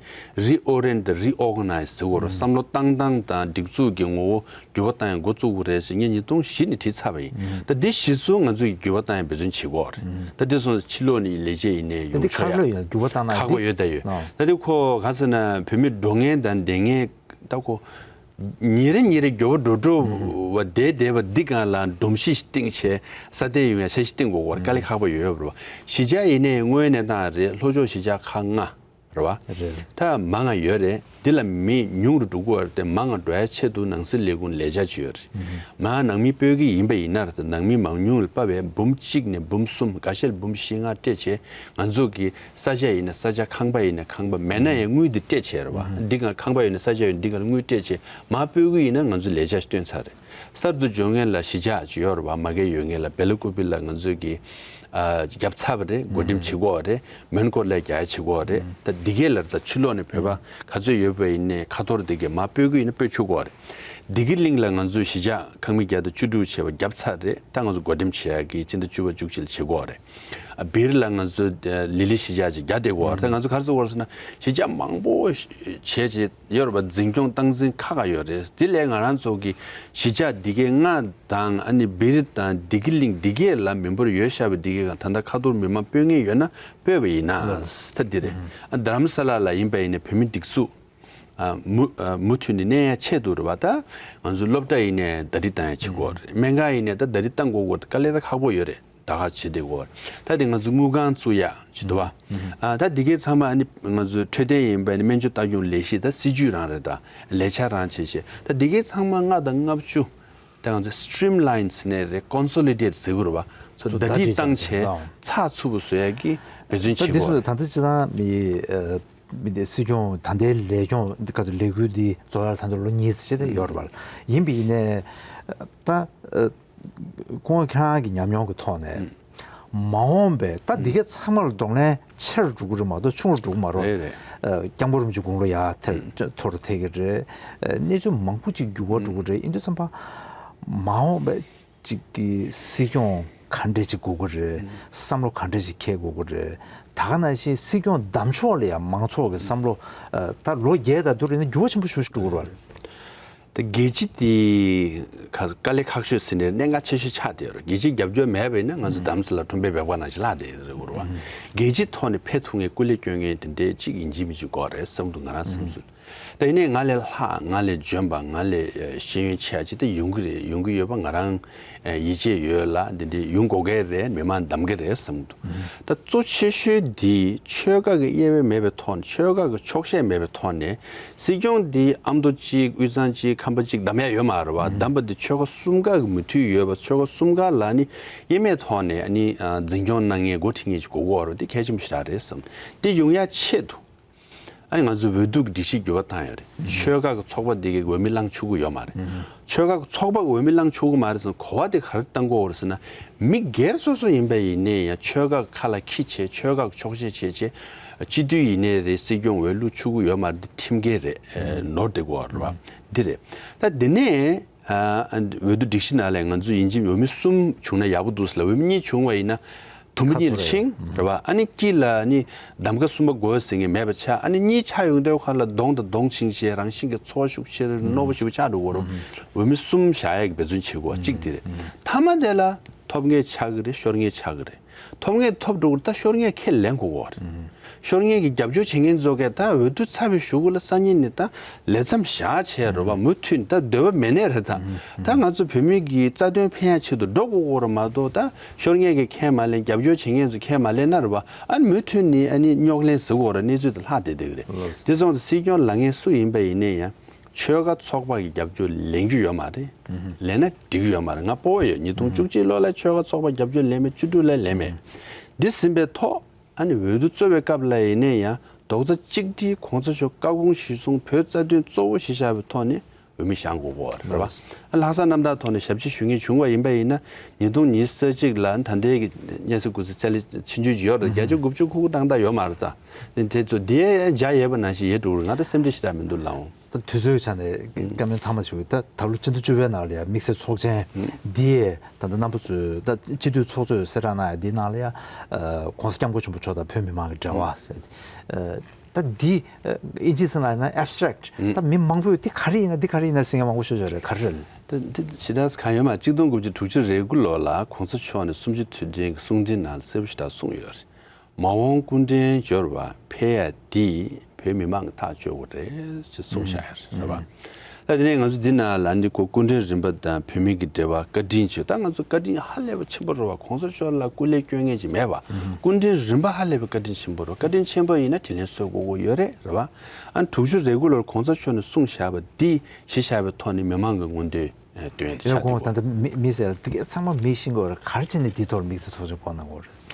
རི་ཨོ་རེན་ཊི་རི་ཨོར་ག་ནའི་ཛི་ཟེར་དགོས་རེད། བསམ་བློ་བཏང་སྟངས་དང་སྒྲིག་འཛུགས་ཀྱི་ངོ་བོ་འགྱུར་བ་བཏང་ཡང་འགོ་བཙུགས་དགོས་རེད་ཟེར་ངས་ཉིས་སྟོང་བཞི་ནས་བྲིས་ཚར་བ་ཡིན། ད་འདི་གཞི་བཟུང་ང་ཚོས་འགྱུར་བ་བཏང་ཡང་འབད་བརྩོན་བྱེད་དགོས་རེད། ད་འདི་སོང་ཙང་ཕྱི་ལོགས་ནས་ལས་བྱེད་ཡིན་ནའི་ད་ཡོང་འདི་ཆོག་ཁག་ཡ་ལོས་ཡང་འགྱུར་བ་བཏང་ན་ཁག་པོ་ཡོད་ད་ཡོད། ཨ་ད་འདི་ཁོ་ག་ཟེར་ན་བོད་མི་འགྲོ་མཁན་དང་བསྡད་མཁན་ད་ཁོ་ཉིན་རེ་ཉིན་རེ་འགྱུར་བ་འགྲོ་འགྲོ་བ་བསྡད་བསྡད་པ་འདི་སྒང་ལ་སྒྲོམ་གཞི་ཞིག་བཏིང་བྱས་ས་དེ་ཡོང་ཡ་འཆར་གཞི་བཏིང་དགོས་སྐོར་དཀའ་ལས་ཁག་པོ་ཡོད་ཡོད་པ་རེད་བ། གཞིས་ཆགས་ཡིན་ནའི་དངོས་ཡོད་གནས་སྟངས་རེད། ལྷོ་ཕྱོགས་གཞིས་ཆགས་ཁག་ལྔ། རེད་བ། རེད། ད་མང་ང་ཡོད་རེད། འདི་ལ་མི་ཉུང་རུ་འགྲོ་གི་ཡོད་རེད་དེ། མང་ང་འགྲོ་ཡ་ཆེད་དུ་ནང་སྲིད་ལས་ཁུངས་ལས་འཆར་ཅིག་ཡོད་རེད། མང་ང་ནང་མི་སྤོ་གི་ཡིན་པ་ཡིན་ན་རེད་དེ། ནང་མི་མང་ཉུང་ལ་དཔག་པའི་འབུམ་གཅིག་ནས་འབུམ་གསུམ། འགའ་ཤས་ལ་འབུམ་བཞི་ལྔ་སྤྲད་བྱས། ང་ཚོ་གི་ས་ཆ་ཡིན་ན་ས་ཆ། ཁང་པ་ཡིན་ན་ཁང་པ། མེད་ན་ཡང་དངུལ་འདི་སྤྲད་བྱས་རེད་བ། འདི་ག་ཁང་པ་ཡོད་ན་ས་ཆ་ཡོད་ན་འདི་ག་ལ་དངུལ་སྤྲད་བྱས་མར་སྤོ་གི་ཡིན་ན། ང་ཚོ་ལས་འཆར་ཞིག་བཏོན་ཚར་རེད། གསར་དུ་འབྱོར་མཁན་ལ་གཞིས་ཆགས་ཅིག་ཡོད་རེད་བ། མ་གི་ཡོད་མཁན་ལ་སྦེ་ལ་ཀུ་པི་ལ་ང་ཚོས་ཀྱི་ཨ་བརྒྱབ་ཚར་བ་རེད། བགོ་འགྲེམས་བྱེད་དགོས་པ་རེད། མོན་གྷོ་ལ་རྒྱག་ཡ་བྱེད་དགོས་པ་རེད། ད་འདི་གས་ལ་ད་ཕྱི་ལོགས་ནས་བོད་པ་ག་ཚོད་ཡོད་པ་ཡིན་ནའི་ཁ་ཐོར་འདི་གས་མར་སྤོ་གི་ཡིན་ན་སྤོ་ཆོག་གི་རེད། བདེ་སྐྱིད་གླིང་ལ་ང་ཚོས་གཞིས་ཆགས་ཁང་མིག་བརྒྱ་དང་བཅུ་དྲུག་བྱས་པ་བརྒྱབ་ཚར་རེད། ད་ང་ཚོ་བགོ་འགྲེམས་བྱེད་ཡ་གི་སྤྱི་ཟླ་བཅུ་པ་བཅུ་གཅིག་ལ་བྱེད་དགོས་པ་རེད། ཨ་སྦིར་ལ་ང་ཚོ་ལི་ལི་གཞིས་ཆགས་ཅིག་རྒྱག་བསྡད་ཀྱི་ཡོད་རེད། ད་ང་ཚོ་ག་རེ་ཟེར་གྱི་ཡོད་རེད་ཟེར་ན། གཞིས་ཆགས་མང་པོ་བྱས་བྱས་ཡོད་རེད་པ། འཛིན་སྐྱོང་སྟངས་འཛིན་ཁག་ཁག་ཡོད་རེད། དེ་ལས་ང་རང་ཚོ་གི་གཞིས་ཆགས་འདི་གའི་ལྔ་དང་། ཨ་ནི་སྦིར་དང་བདེ་སྐྱིད་གླིང་འདི་གའི་ལ་མི་འབོར་ཡོད་ཤག་པ་འདི་གའི་ད་ལྟ་ཁ་ཐོར་མི་མང་སྤོ་མཁན་ཡོད་ན་སྤོས་པ་ཡིན་ན་ད་འདི་རེད། ཨ་རྡ་རམ་ས་ལ་ལ་ཡིན་པ་ཡིན་ན་བོད་མི་སྒྲིག་འཛུགས་ཨ་མུ་ཨ་མུ་མཐུད་ནས་གནས་ཡ་ཆེད་དུ་རེད་བ། ད་ང་ཚོ་སློབ་གྲྭ་ཡིན་ནའི་ཟླ་སྒྲིལ་བཏང་ཡ་བྱེད་དགོས་རེད། སྨན་ཁང་ཡིན་ནའི་ད་ཟླ་སྒྲིལ་བཏང་དགོས་དགོས་དཀའ་ལས་ད་ཁག་པོ་ཡོད་རེད། ད་ག་བྱེད་བསྡད་ཀྱི་ཡོད་རེད། ད་དེ་ང་ཚོ་དངུལ་ཁང་བཙུགས་ཡ་བྱེད་དུ་བ། ཨ་ད་འདི་གའི་ཚང་མ་ཨ་ནི་ང་ཚོའི་འཕྲོད་བསྟེན་ཡིན་པ་ནི་སྨན་བཅོས་ལྟ་སྐྱོང་ལས་གཞི་ད་སྲིད་ཇུས་རང་རེད། ད་ལས་འཆར་རང་བྱེད་བྱེད། ད་འདི་གའི་ཚང་མ་ལྔ་དང་ལྔ་བཅུ་ད་ང་ཚོ་streamline་ནས་རེད། consolidate་ཟེར་དགོས་རེད་བ། ཚོ་ད་ད་སྒྲིལ་བཏང་བྱས་ཚགས་ཚུད་པོ་བཟོ་ཡ་གི་འབད་བརྩོན་ད་བྱེད་དགོས་རེད། ད་འདི་ཚོ་ད་ལྟ་སྤྱི་བཏང་མི་ཨ་མི་འདི་སྲིད་སྐྱོང་ད་ལྟའི་ལས་སྐྱོང་འདི་ག་ཚོད་ལས་འགུལ་འདི་རྫོགས་ཡ་ད་ལྟ་ལོ་གཉིས་ཙམ་ཅིག་ད་ཡོད་རེད་བ། ཡིན་པ་ཡིན་ནའི་ད་ཨ་སྐུ་ངོ་ཁྱེད་རང་གི་ཉམས་མྱོང་གི་ཐོག་ནས་མ་འོངས་པའི་ད་འདི་གའི་ཚང་མ་ལ་གདོང་ལེན་ཆེ་རུ་འགྲོ་གི་རེད་མ་གཏོགས་ཆུང་རུ་འགྲོ་གི་མ་རེད། རེད་རེད། ཨ་སྐྱབས་མགོན་རིན་པོ་ཆེ་དགུང་ལོ་ཡར་ཐལ་མཐོ་རུ་ཐལ་གི་རེད། ཨ་གནས་ཚུལ་མང་པོ་ཅིག་འགྱུར་བ་འགྲོ་གི་རེད། ཡིན་དུས་ཙམ་པ་མ་འོངས་པའི་གཅིག་གི་སྲིད་སྐྱོང་ག་འདྲས་ཅིག་དགོས་ཀྱི་རེད། བསམ་བློ་ག་འདྲས་ཅིག་འཁྱེར་དགོས་ཀྱི་རེད། ད་ག་ནང་བཞིན་སྲིད་སྐྱོང་བདམས་ཕྱོགས་ལ་ཡང་མང་ཚོགས་ཀྱི་བསམ་བློ་ཨ་ད་ལོ་བརྒྱད་དང་བསྡུར་ཡིན་ན་འགྱུར་བ་ཆེན་པོ་ཞེ་པོ་ཞིག་འགྲོ་གི་རེད། ད་རྒྱལ་སྤྱི་དེ་ཁ་དཀའ་ལས་ཁག་ཤོས་ཟེར་ནས་གནད་འགག་ཆེ་ཤོས་ཆགས་བསྡད་ཡོད་རེད། རྒྱལ་སྤྱིའི་རྒྱབ་སྐྱོར་མེད་པ་ཡིན་ན་ང་ཚོ་རྡ་རམ་ས་ལ་ཁྲོམ་པའི་སྦལ་པ་ནང་བཞིན་ལྷག་བསྡད་ཡོད་རེད་བ། རྒྱལ་སྤྱིའི་ཐོག་ནས་ཕན་ཐོགས་མཁན་སྐུ་ལས་སྐྱོན་མཁན་དེ་འདྲའི་གཅིག་ཡིན་གཅིག་མིན་གཅིག་དགོས་རེད་བསམ་འདུག་ང་རང་བསམ་ཚུལ། ད་ཡིན་ནའི་ང་ལས་ལྷག་ང་ལས་འཇོན་པ། ང་ལས་ཤེས་ཡོན་ཆེ་བ་ཅིག་ད་ཡོང་གི་རེད། ཡོང་གི་ཡོད་པ་ང་རང་ཡིད་ཆེས་ཡོད་ལ། འདི་འདྲའི་ཡོང་དགོས་ཀྱི་རེད། མི་མང་གདམ་གྱི་རེད་བསམ་འདུག་ད་གཙོ་ཆེ་ཤོས་འདི་ཆོལ་ཁ་གི་དབྱེ་བ་མེད་པའི་ཐོག་ནས། ཆོལ་ཁ་གི་ཕྱོགས་ཞེན་མེད་པའི་ཐོག་ནས་སྲིད་སྐྱོང་འདི་ཨ་མདོ་གཅིག་དབུས་གཙང་གཅིག་ཁམས་པ་གཅིག་གདམ་ཡ་ཡོད་མ་རེད་བ། གདམ་པ་འདི་ཆོལ་ཁ་གསུམ་ཀ་གི་མོས་མཐུན་ཡོད་པ། ཆོལ་ཁ་གསུམ་ཀ་ལ་ནི་དབྱེ་མེད་ཐོག་ནས་ཨ་ནི་འཛིན་སྐྱོང་གནང་མཁན་འགོ་ཁྲིད་མཁན་ཅིག་དགོས་ཀྱི་ཡོད་རེད། འདི་གལ་ཆེན་པོ་ཞེ་དྲག་རེད་བསམ། འདི་ཡོང་ཡ་ཆེད་དུ། ཨ་ནི་ང་ཚོ་འོས་བསྡུ་གི་སྒྲིག་གཞི་འགྱུར་བ་བཏང་ཡོད་རེད། ཆོལ་ཁ་གི་ཚོགས་པ་འདི་གའི་འོས་མི་བླངས་ཆོག་གི་ཡོད་མ་རེད། ཆོལ་ཁ་གི་ཚོགས་པ་གི་འོས་མི་བླངས་ཆོག་གི་མ་རེད་ཟེར་ན་གོ་བ་དེ་ག་རེ་བཏང་དགོས་རེད་ཟེར་ན། མི་སྒེར་སོ་སོ་ཡིན་པ་ཡིན་ནའི་ཡང་ཆོལ་ཁ་གི་ཁ་ལ་ཁྱི་བྱས། ཆོལ་ཁ་གི་ཕྱོགས་ཞེན་བྱས་བྱས། སྤྱི་འཐུས་ཡིན་ནའི་རེད། སྲིད་སྐྱོང་འོས་བླུགས་ཆོག་གི་ཡོད་མ་རེད། འདི་ཁྲིམས་འགལ་རེད། ནོར་བསྡད་དགོས་རེད་བ། འདི་རེད། ད་འདི་ནས་ཨ་འོས་བསྡུ་སྒྲིག་གཞི་ནང་ལ་ང་ཚོ་ཡིན་གཅིག་འོས་མི་གསུམ་བྱུང་ན་ཡག་པོ་འདུག་ཟེར་ལ། འོས་མི་གཉིས་བྱུང་བ་ཡིན་ན། དུམ་བུ་གཉིས་ལ་ཕྱིན་རེད་བ། ཨ་ནི་དཀྱིལ་ལ་ཨ་ནི་གདམ་ཀ་གསུམ་པ་དགོས་ཟེར་མཁན་མེད་པ་ཆགས། ཨ་ནི་གཉིས་ཆགས་ཡོང་དུས་ཁ་ལ་གདོང་དང་གདོང་ཕྱིན་བྱས་རང་བཞིན་གྱི་ཚོར་བ་ཤུགས་ཆེ་རུ་རྣོ་པོ་ཞེ་པོ་ཆགས་འགྲོ་གི་རེད། འོས་མི་གསུམ་བཞག་ཡག་གི་འབད་བརྩོན་བྱེད་དགོས་པ་གཅིག་དེ་རེད། མཐའ་མ་དེ་ལ་ཐོབ་མཁན་ཆགས་ཀྱི་རེད། ཤོར་མཁན་ཆགས་ཀྱི་རེད། ཐོབ་མཁན་ཐོབ་འགྲོ་གི་རེད། ད་ཤོར་མཁན་ཁས་ལེན་དགོས་ཀྱི་རེད། ཤོར་མཁན་གྱི་རྒྱབ་སྐྱོར་བྱེད་མཁན་ཚོ་གས་ད་འོས་བསྡུ་ཚར་བའི་གཞུག་གུ་ལ་སང་ཉིན་ནས་ད་ལས་མཚམས་བཞག་བྱས་རེད་བ། མུ་མཐུད་ད་འདོད་པ་མེད་ནའི་རེད། ད་ད་ང་ཚོ་བོད་མི་གི་རྩ་དོན་ཕན་ཡག་ཆེད་དུ་འགྲོ་དགོས་ཀྱི་རེད་མ་གཏོགས། ད་ཤོར་མཁན་གྱིས་ཁས་མ་ལེན། རྒྱབ་སྐྱོར་བྱེད་མཁན་ཚོས་ཁས་མ་ལེན་ན་རེད་བ། ཨ་ནི་མུ་མཐུད་ནས་ཨ་ནི་རྙོག་གླེང་བཟོ་དགོས་རེད། གནས་ཚུལ་དེ་ལྷག་བསྡད་བསྡད་ཀྱི་རེད། དེ་སོང་ཙང་སྲིད་སྐྱོང་ལངས་མཁན་སུ་ཡིན་པ་ཡིན་ནའི་ཡང་ཆོལ་ཁ་ཚོགས་པ་གི་རྒྱབ་སྐྱོར་ལེན་རྒྱུ་ཡོད་མ་རེད། ལེན་ན་འགྲིག་གི་ཡོད་མ་རེད། ང་སྤོབས་པ་ཡོད། ཉིས་སྟོང་བཅུ་གཅིག་ལོ་ལ་ཆོལ་ཁ་ཚོགས་པ་རྒྱབ་སྐྱོར་ལེན་མེད། བཅུ་དྲུག་ལ་ལེན་མེད། འདི་ཟིན་པའི་ཐོག་ཨ་ནི་འོས་བསྡུ་རྩོད་པའི་སྐབས་ལ་ཡིན་ནའི་ཡང་རྡོག་རྩ་གཅིག་སྒྲིལ། གོང་ས་མཆོག་བཀའ་དགོངས་གཞིར་བཟུང་བོད་རྩ་དོན་གཙོ་བོ་གཞི་བཞག་པའི་ཐོག་ནས་འོས་མི་བཞེངས་དགོས་ཀྱི་རེད་བ། ལྷག་བསམ་རྣམ་དག་ཐོག་ནས་ཞབས་ཕྱི་ཞུ་མཁན་བྱུང་བ་ཡིན་པ་ཡིན་ན། ཉིས་སྟོང་ཉི་ཤུ་རྩ་གཅིག་ལ་ད་ལྟའི་གི་སྙན་སེང་སྐུ་ཚེ་ཚད་ལས་ཆུང་ཆུང་ཡོད་རེད། བརྒྱད་ཅུ་དགུ་བཅུ་ཁུག་ཁུག་བཏང་ད་ཡོད་མ་རེད། ད་དེ་ཚོ་དེ་འཇའ་ཡལ་བ་ནང་བཞིན་ཡལ་འགྲོ་གི་རེད། ང་ད་སེམས་ཁྲལ་ཞེ་དྲག་མི་འདུག་ལགས་འོང་། ད་དུས་ཚོད་ཆ་ནས་བཀའ་མོལ་ཐ་མ་ཞུ་གི། ད་ད་ལོ་སྤྱི་ཟླ་བཅུ་པའི་ནང་ལ་ཡ་དམིགས་བསལ་ཚོགས་ཆེན་འདི་ད་ལྟ་རྣམ་པ་ཚོས་ད་སྤྱི་འཐུས་ཚོགས་གཙོས་གསལ་བསྒྲགས་གནང་ཡ་འདིའི་ནང་ལ་ཡ་༸གོང་ས་༸སྐྱབས་མགོན་ཆེན་པོ་མཆོག་དང་བོད་མི་མང་གི་འབྲེལ་བ་ཟེར། ད་འདི་ཨིན་ཇིའི་ཚིག་ནང་ལ་ཡིན་ན་ཨེབ་སི་ཊེག་ད་མི་མང་པོས་འདི་ག་རེ་ཡིན་ན་འདི་ག་རེ་ཡིན་ན་ཟེར་མཁན་མང་པོ་ཤོད་ཤོད་རེད། ག་རེ་རེད། ད་འདི་ཞེ་དྲག་གང་ཡོད་མ། གཅིག་སྟོང་དགུ་བརྒྱ་དྲུག་ཅུ་རེ་དགུ་ལོ་ལ་༸གོང་ས་མཆོག་ནས་གསུམ་བཅུའི་དུས་དྲན་གྱི་གསུང་འཕྲིན་ནང་ལ་གསལ་པོ་ཞེ་དྲག་གསུངས་ཡོད་རེད། མ་འོངས་སྐུ་ཕྲེང་འབྱོར་བ་འཕེལ་ཡ་འདིས་ བོད་མི་མང་གི་ཐག་གཅོད་དགོས་རེད་ཅེས་གསུངས་བཞག་ཡོད་རེད་བ། ད་དེ་ནས་ང་ཚོ་འདི་ན་ལ་འདི་ཁོ་སྐུ་ཕྲེང་རིམ་པ་དང་བོད་མི་གི་འབྲེལ་བ་བཀའ་དྲིན་ཆེ། ད་ང་ཚོ་བཀའ་དྲིན་ཧ་ལས་པ་ཆེན་པོ་རེད་བ། གོང་ས་མཆོག་ལ་སྐུ་ལས་སྐྱོན་མཁན་ཅིག་མེད་བ། སྐུ་ཕྲེང་རིམ་པ་ཧ་ལས་པའི་བཀའ་དྲིན་ཆེན་པོ་རེད། བཀའ་དྲིན་ཆེན་པོ་ཡིན་ན་དྲིན་ལན་གསོ་དགོས་ཀྱི་ཡོད་རེད་རེད་བ། ཨ་ནི་དྲུག་ཅུ་རེ་དགུ་ལོར་གོང་ས་མཆོག་ནས་གསུངས་བཞག་པ་འདི་གཞི་བཞག་པའི་ཐོག་ནས་མི་མང་གི་མངོན་འདོད་ཨེ་བཏོན་ཡོད་ཡོད་ཆགས་ཀྱི་གོང་ད་འདུག་ལྟ་མི་མི་ཟེར་དེ་གས་ཚང་མ་མི་ཤེས་ཀྱི་ཡོད་རེད། ག་རེ་བྱས་ནས་འདིའི་ཐོག་ལ་དམིགས་བསལ་ཚོགས་ཆེན་སྐོང་གནང་དགོས་རེད།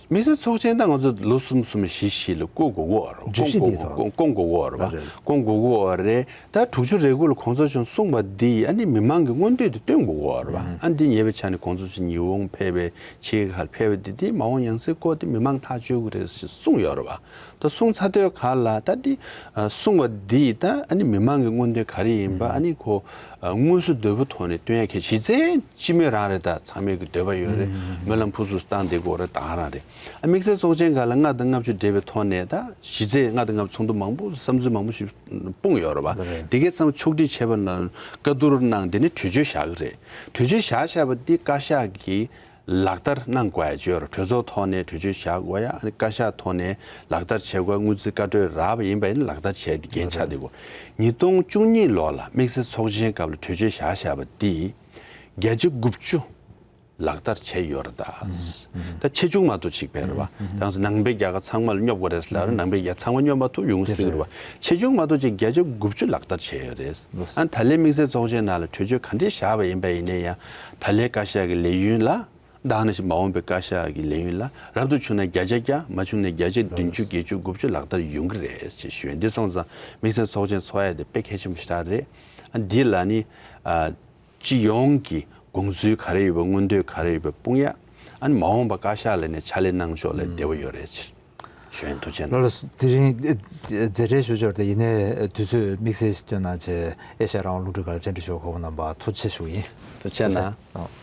དམིགས་བསལ་ཚོགས་ཆེན་ད་ང་ཚོ་ལོ་གསུམ་གསུམ་བཞི་བཞི་ལ་བསྐོང་དགོས་ཀྱི་ཡོད་རེད། བསྐོང་བསྐོང་དགོས་ཀྱི་ཡོད་རེད་བ། རེད། བསྐོང་དགོས་ཀྱི་ཡོད་རེད། ད་དྲུག་ཅུ་རེ་དགུ་ལ་གོང་ས་མཆོག་གསུངས་པ་འདི་ཨ་ནི་མི་མང་གི་མངོན་འདོད་དེ་བཏོན་དགོས་ཀྱི་ཡོད་རེད་བ། ཨ་འདི་ཉེ་བའི་ཆ་ནས་གོང་ས་མཆོག་ཉི་ཧོང་ཕེབས་པའི་ཕྱི་ཁར་ཕེབས་པ་འདི་དེ་མ་འོངས་ཡང་སྲིད་སྐོར་དེ་མི་མང་ཐག་གཅོད་དགོས་རེད་ཞེས་གསུངས་ཡོད་རེད་བ། ད་གསུངས་ཚར་དུས་ག་ལ་ད་འདི་གསུངས་པ་འདི་ད་ཨ་ནི་མི་མང་གི་མངོན་འདོད་ག་རེ་ཡིན་པ་ཨ་ནི་ཁོ་དངོས་སུ་འདོད་པ་ཐོག་ནས་བཏོན་ཡ་གལ་གཞི་རྩའི་སྤྱི་མོས་རང་རེད། ད་ཚང་མའི་གི་འདོད་པ་ཡོད་རེད། སྨོན་ལམ་ཕུར་ཚུགས་བཏང་བསྡད་དགོས་རེད། ད་ག་རང་རེད། ཨ་དམིགས་བསལ་ཚོགས་ཆེན་སྒང་ལ་ལྔ་དང་ལྔ་བཅུ་འབྲེལ་བའི་ཐོག་ནས་ད་གཞི་རྩའི་ལྔ་དང་ལྔ་བཅུ་ཚོགས་འདུ་མང་པོ་བསམ་ཚུལ་མང་པོ་ཞིག་སྤུངས་ཡོད་རེད་བ། དེ་གའི་ཚང་མ་ཕྱོགས་སྒྲིག་བྱས་པ་ན་བཀའ་བསྡུར་གནང་དེ་ནས་གྲོས་ཆོད་བཞག་གི་རེད། གྲོས་ཆོད་བཞག་བཞག་པ་འདི་བཀའ་ཤག་གིས་ལག་བསྟར་གནང་དགོས་ཡ་ཅིག་ཡོད་རེད། གྲོས་ཚོགས་ཐོག་ནས་གྲོས་ཆོད་བཞག་དགོས་ཡ། ཨ་ནི་བཀའ་ཤག་ཐོག་ནས་ལག་བསྟར་བྱེད་དགོས་ཡ། སྔོན་རྩིས་བཀའ་འཁྲོལ་རག་པ་ཡིན་པ་ཡིན་ན་ལག་བསྟར་བྱས་ཏེ་འགན་ཆགས་བསྡད་དགོས། ཉིས་སྟོང་བཅུ་གཉིས་ལོ་ལ་དམིགས་བསལ་ཚོགས་ཆེན་སྐབས་ལ་གྲོས་ཆོད་བཞག་བཞག་པ་འདི་བརྒྱ་ཆ་དགུ་བཅུ་ལག་བསྟར་བྱས་ཡོད་རེད་ད། ད་ཆེ་ཆུང་མ་གཏོགས་ཅིག་བས་རེད་བ། ད་ང་ཚོ་ནང་པའི་རྒྱལ་ཁབ་ཚང་མ་ལ་སྙོབ་དགོས་རེད་ཟེར་ལབ་རེད། ནང་པའི་རྒྱལ་ཚང་མ་སྙོབ་མ་ཐུབ་ཡོང་སྲིད་རེད་བ། ཆེ་ཆུང་མ་གཏོགས་ཅིག་བརྒྱ་ཆ་དགུ་བཅུ་ལག་བསྟར་བྱས་ཡོད་རེད། ཨ་ད་ལན་དམིགས་བསལ་ཚོགས་ཆེན་ནང་ལ་གྲོས་ཆོད་ག་འདྲས་བཞག་པ་ཡིན་པ་ཡིན་ནའི་ཡང་ད་ལན་བཀའ་ཤག་གི་ལས་ཡུན་ལ། ད་ནི་མ་འོངས་པའི་བཀའ་ཤག་གི་ལས་ཡུན་ལ་རབ་ཏུ་བྱུང་ན་བརྒྱ་ཆ་བརྒྱ། མ་བྱུང་ན་བརྒྱ་ཆ་བདུན་ཅུ། བརྒྱད་ཅུ། དགུ་བཅུ་ལག་བསྟར་ཡོང་གི་རེད་ཅེས་ཞུ་ཡ། འདི་སོང་ཙང་དམིགས་བསལ་ཚོགས་ཆེན་ཚོགས་ཡ་དེ་དཔེ་གལ་ཆེན་པོ་ཞེ་དྲག་རེད། ཨ་འདི་ལ་ནི་ཨ་སྤྱི་ཡོངས་ཀྱི་དགོངས་ཚུལ་ག་རེ་ཡོད་པ། མངོན་འདོད་ག་རེ་ཡོད་པ་སྤུངས་ཡ། ཨ་ནི་མ་འོངས་པ་བཀའ་ཤག་ལ་ནི་ཕྱག་ལས་གནང་ཕྱོགས་ལ་བདེ་བོ་ཡོད་རེད་ཅེས་ཞུ་ཡ། ཐུགས་རྗེ་གནང་། ལགས་ལགས་སོ། དེ་རིང་མཛད་བྲེལ་ཞུ་འབྱོར་ཏེ་ཡིན་ནའི་དུས་ཚོད་དམིགས་བསལ་ཞིག་བཏོན་གནང་བྱས་ཨེ་ཤ་ཡ་རང་དབང་རླུང་འཕྲིན་ཁང་ལ་བཅར་འདྲི་ཞུ་བ་གོ་སྐབས་གནང་བར་ཐུགས་རྗེ་ཆེ་ཞུ་གི་ཡིན། ཐུགས་རྗེ་གནང་། ཨོ།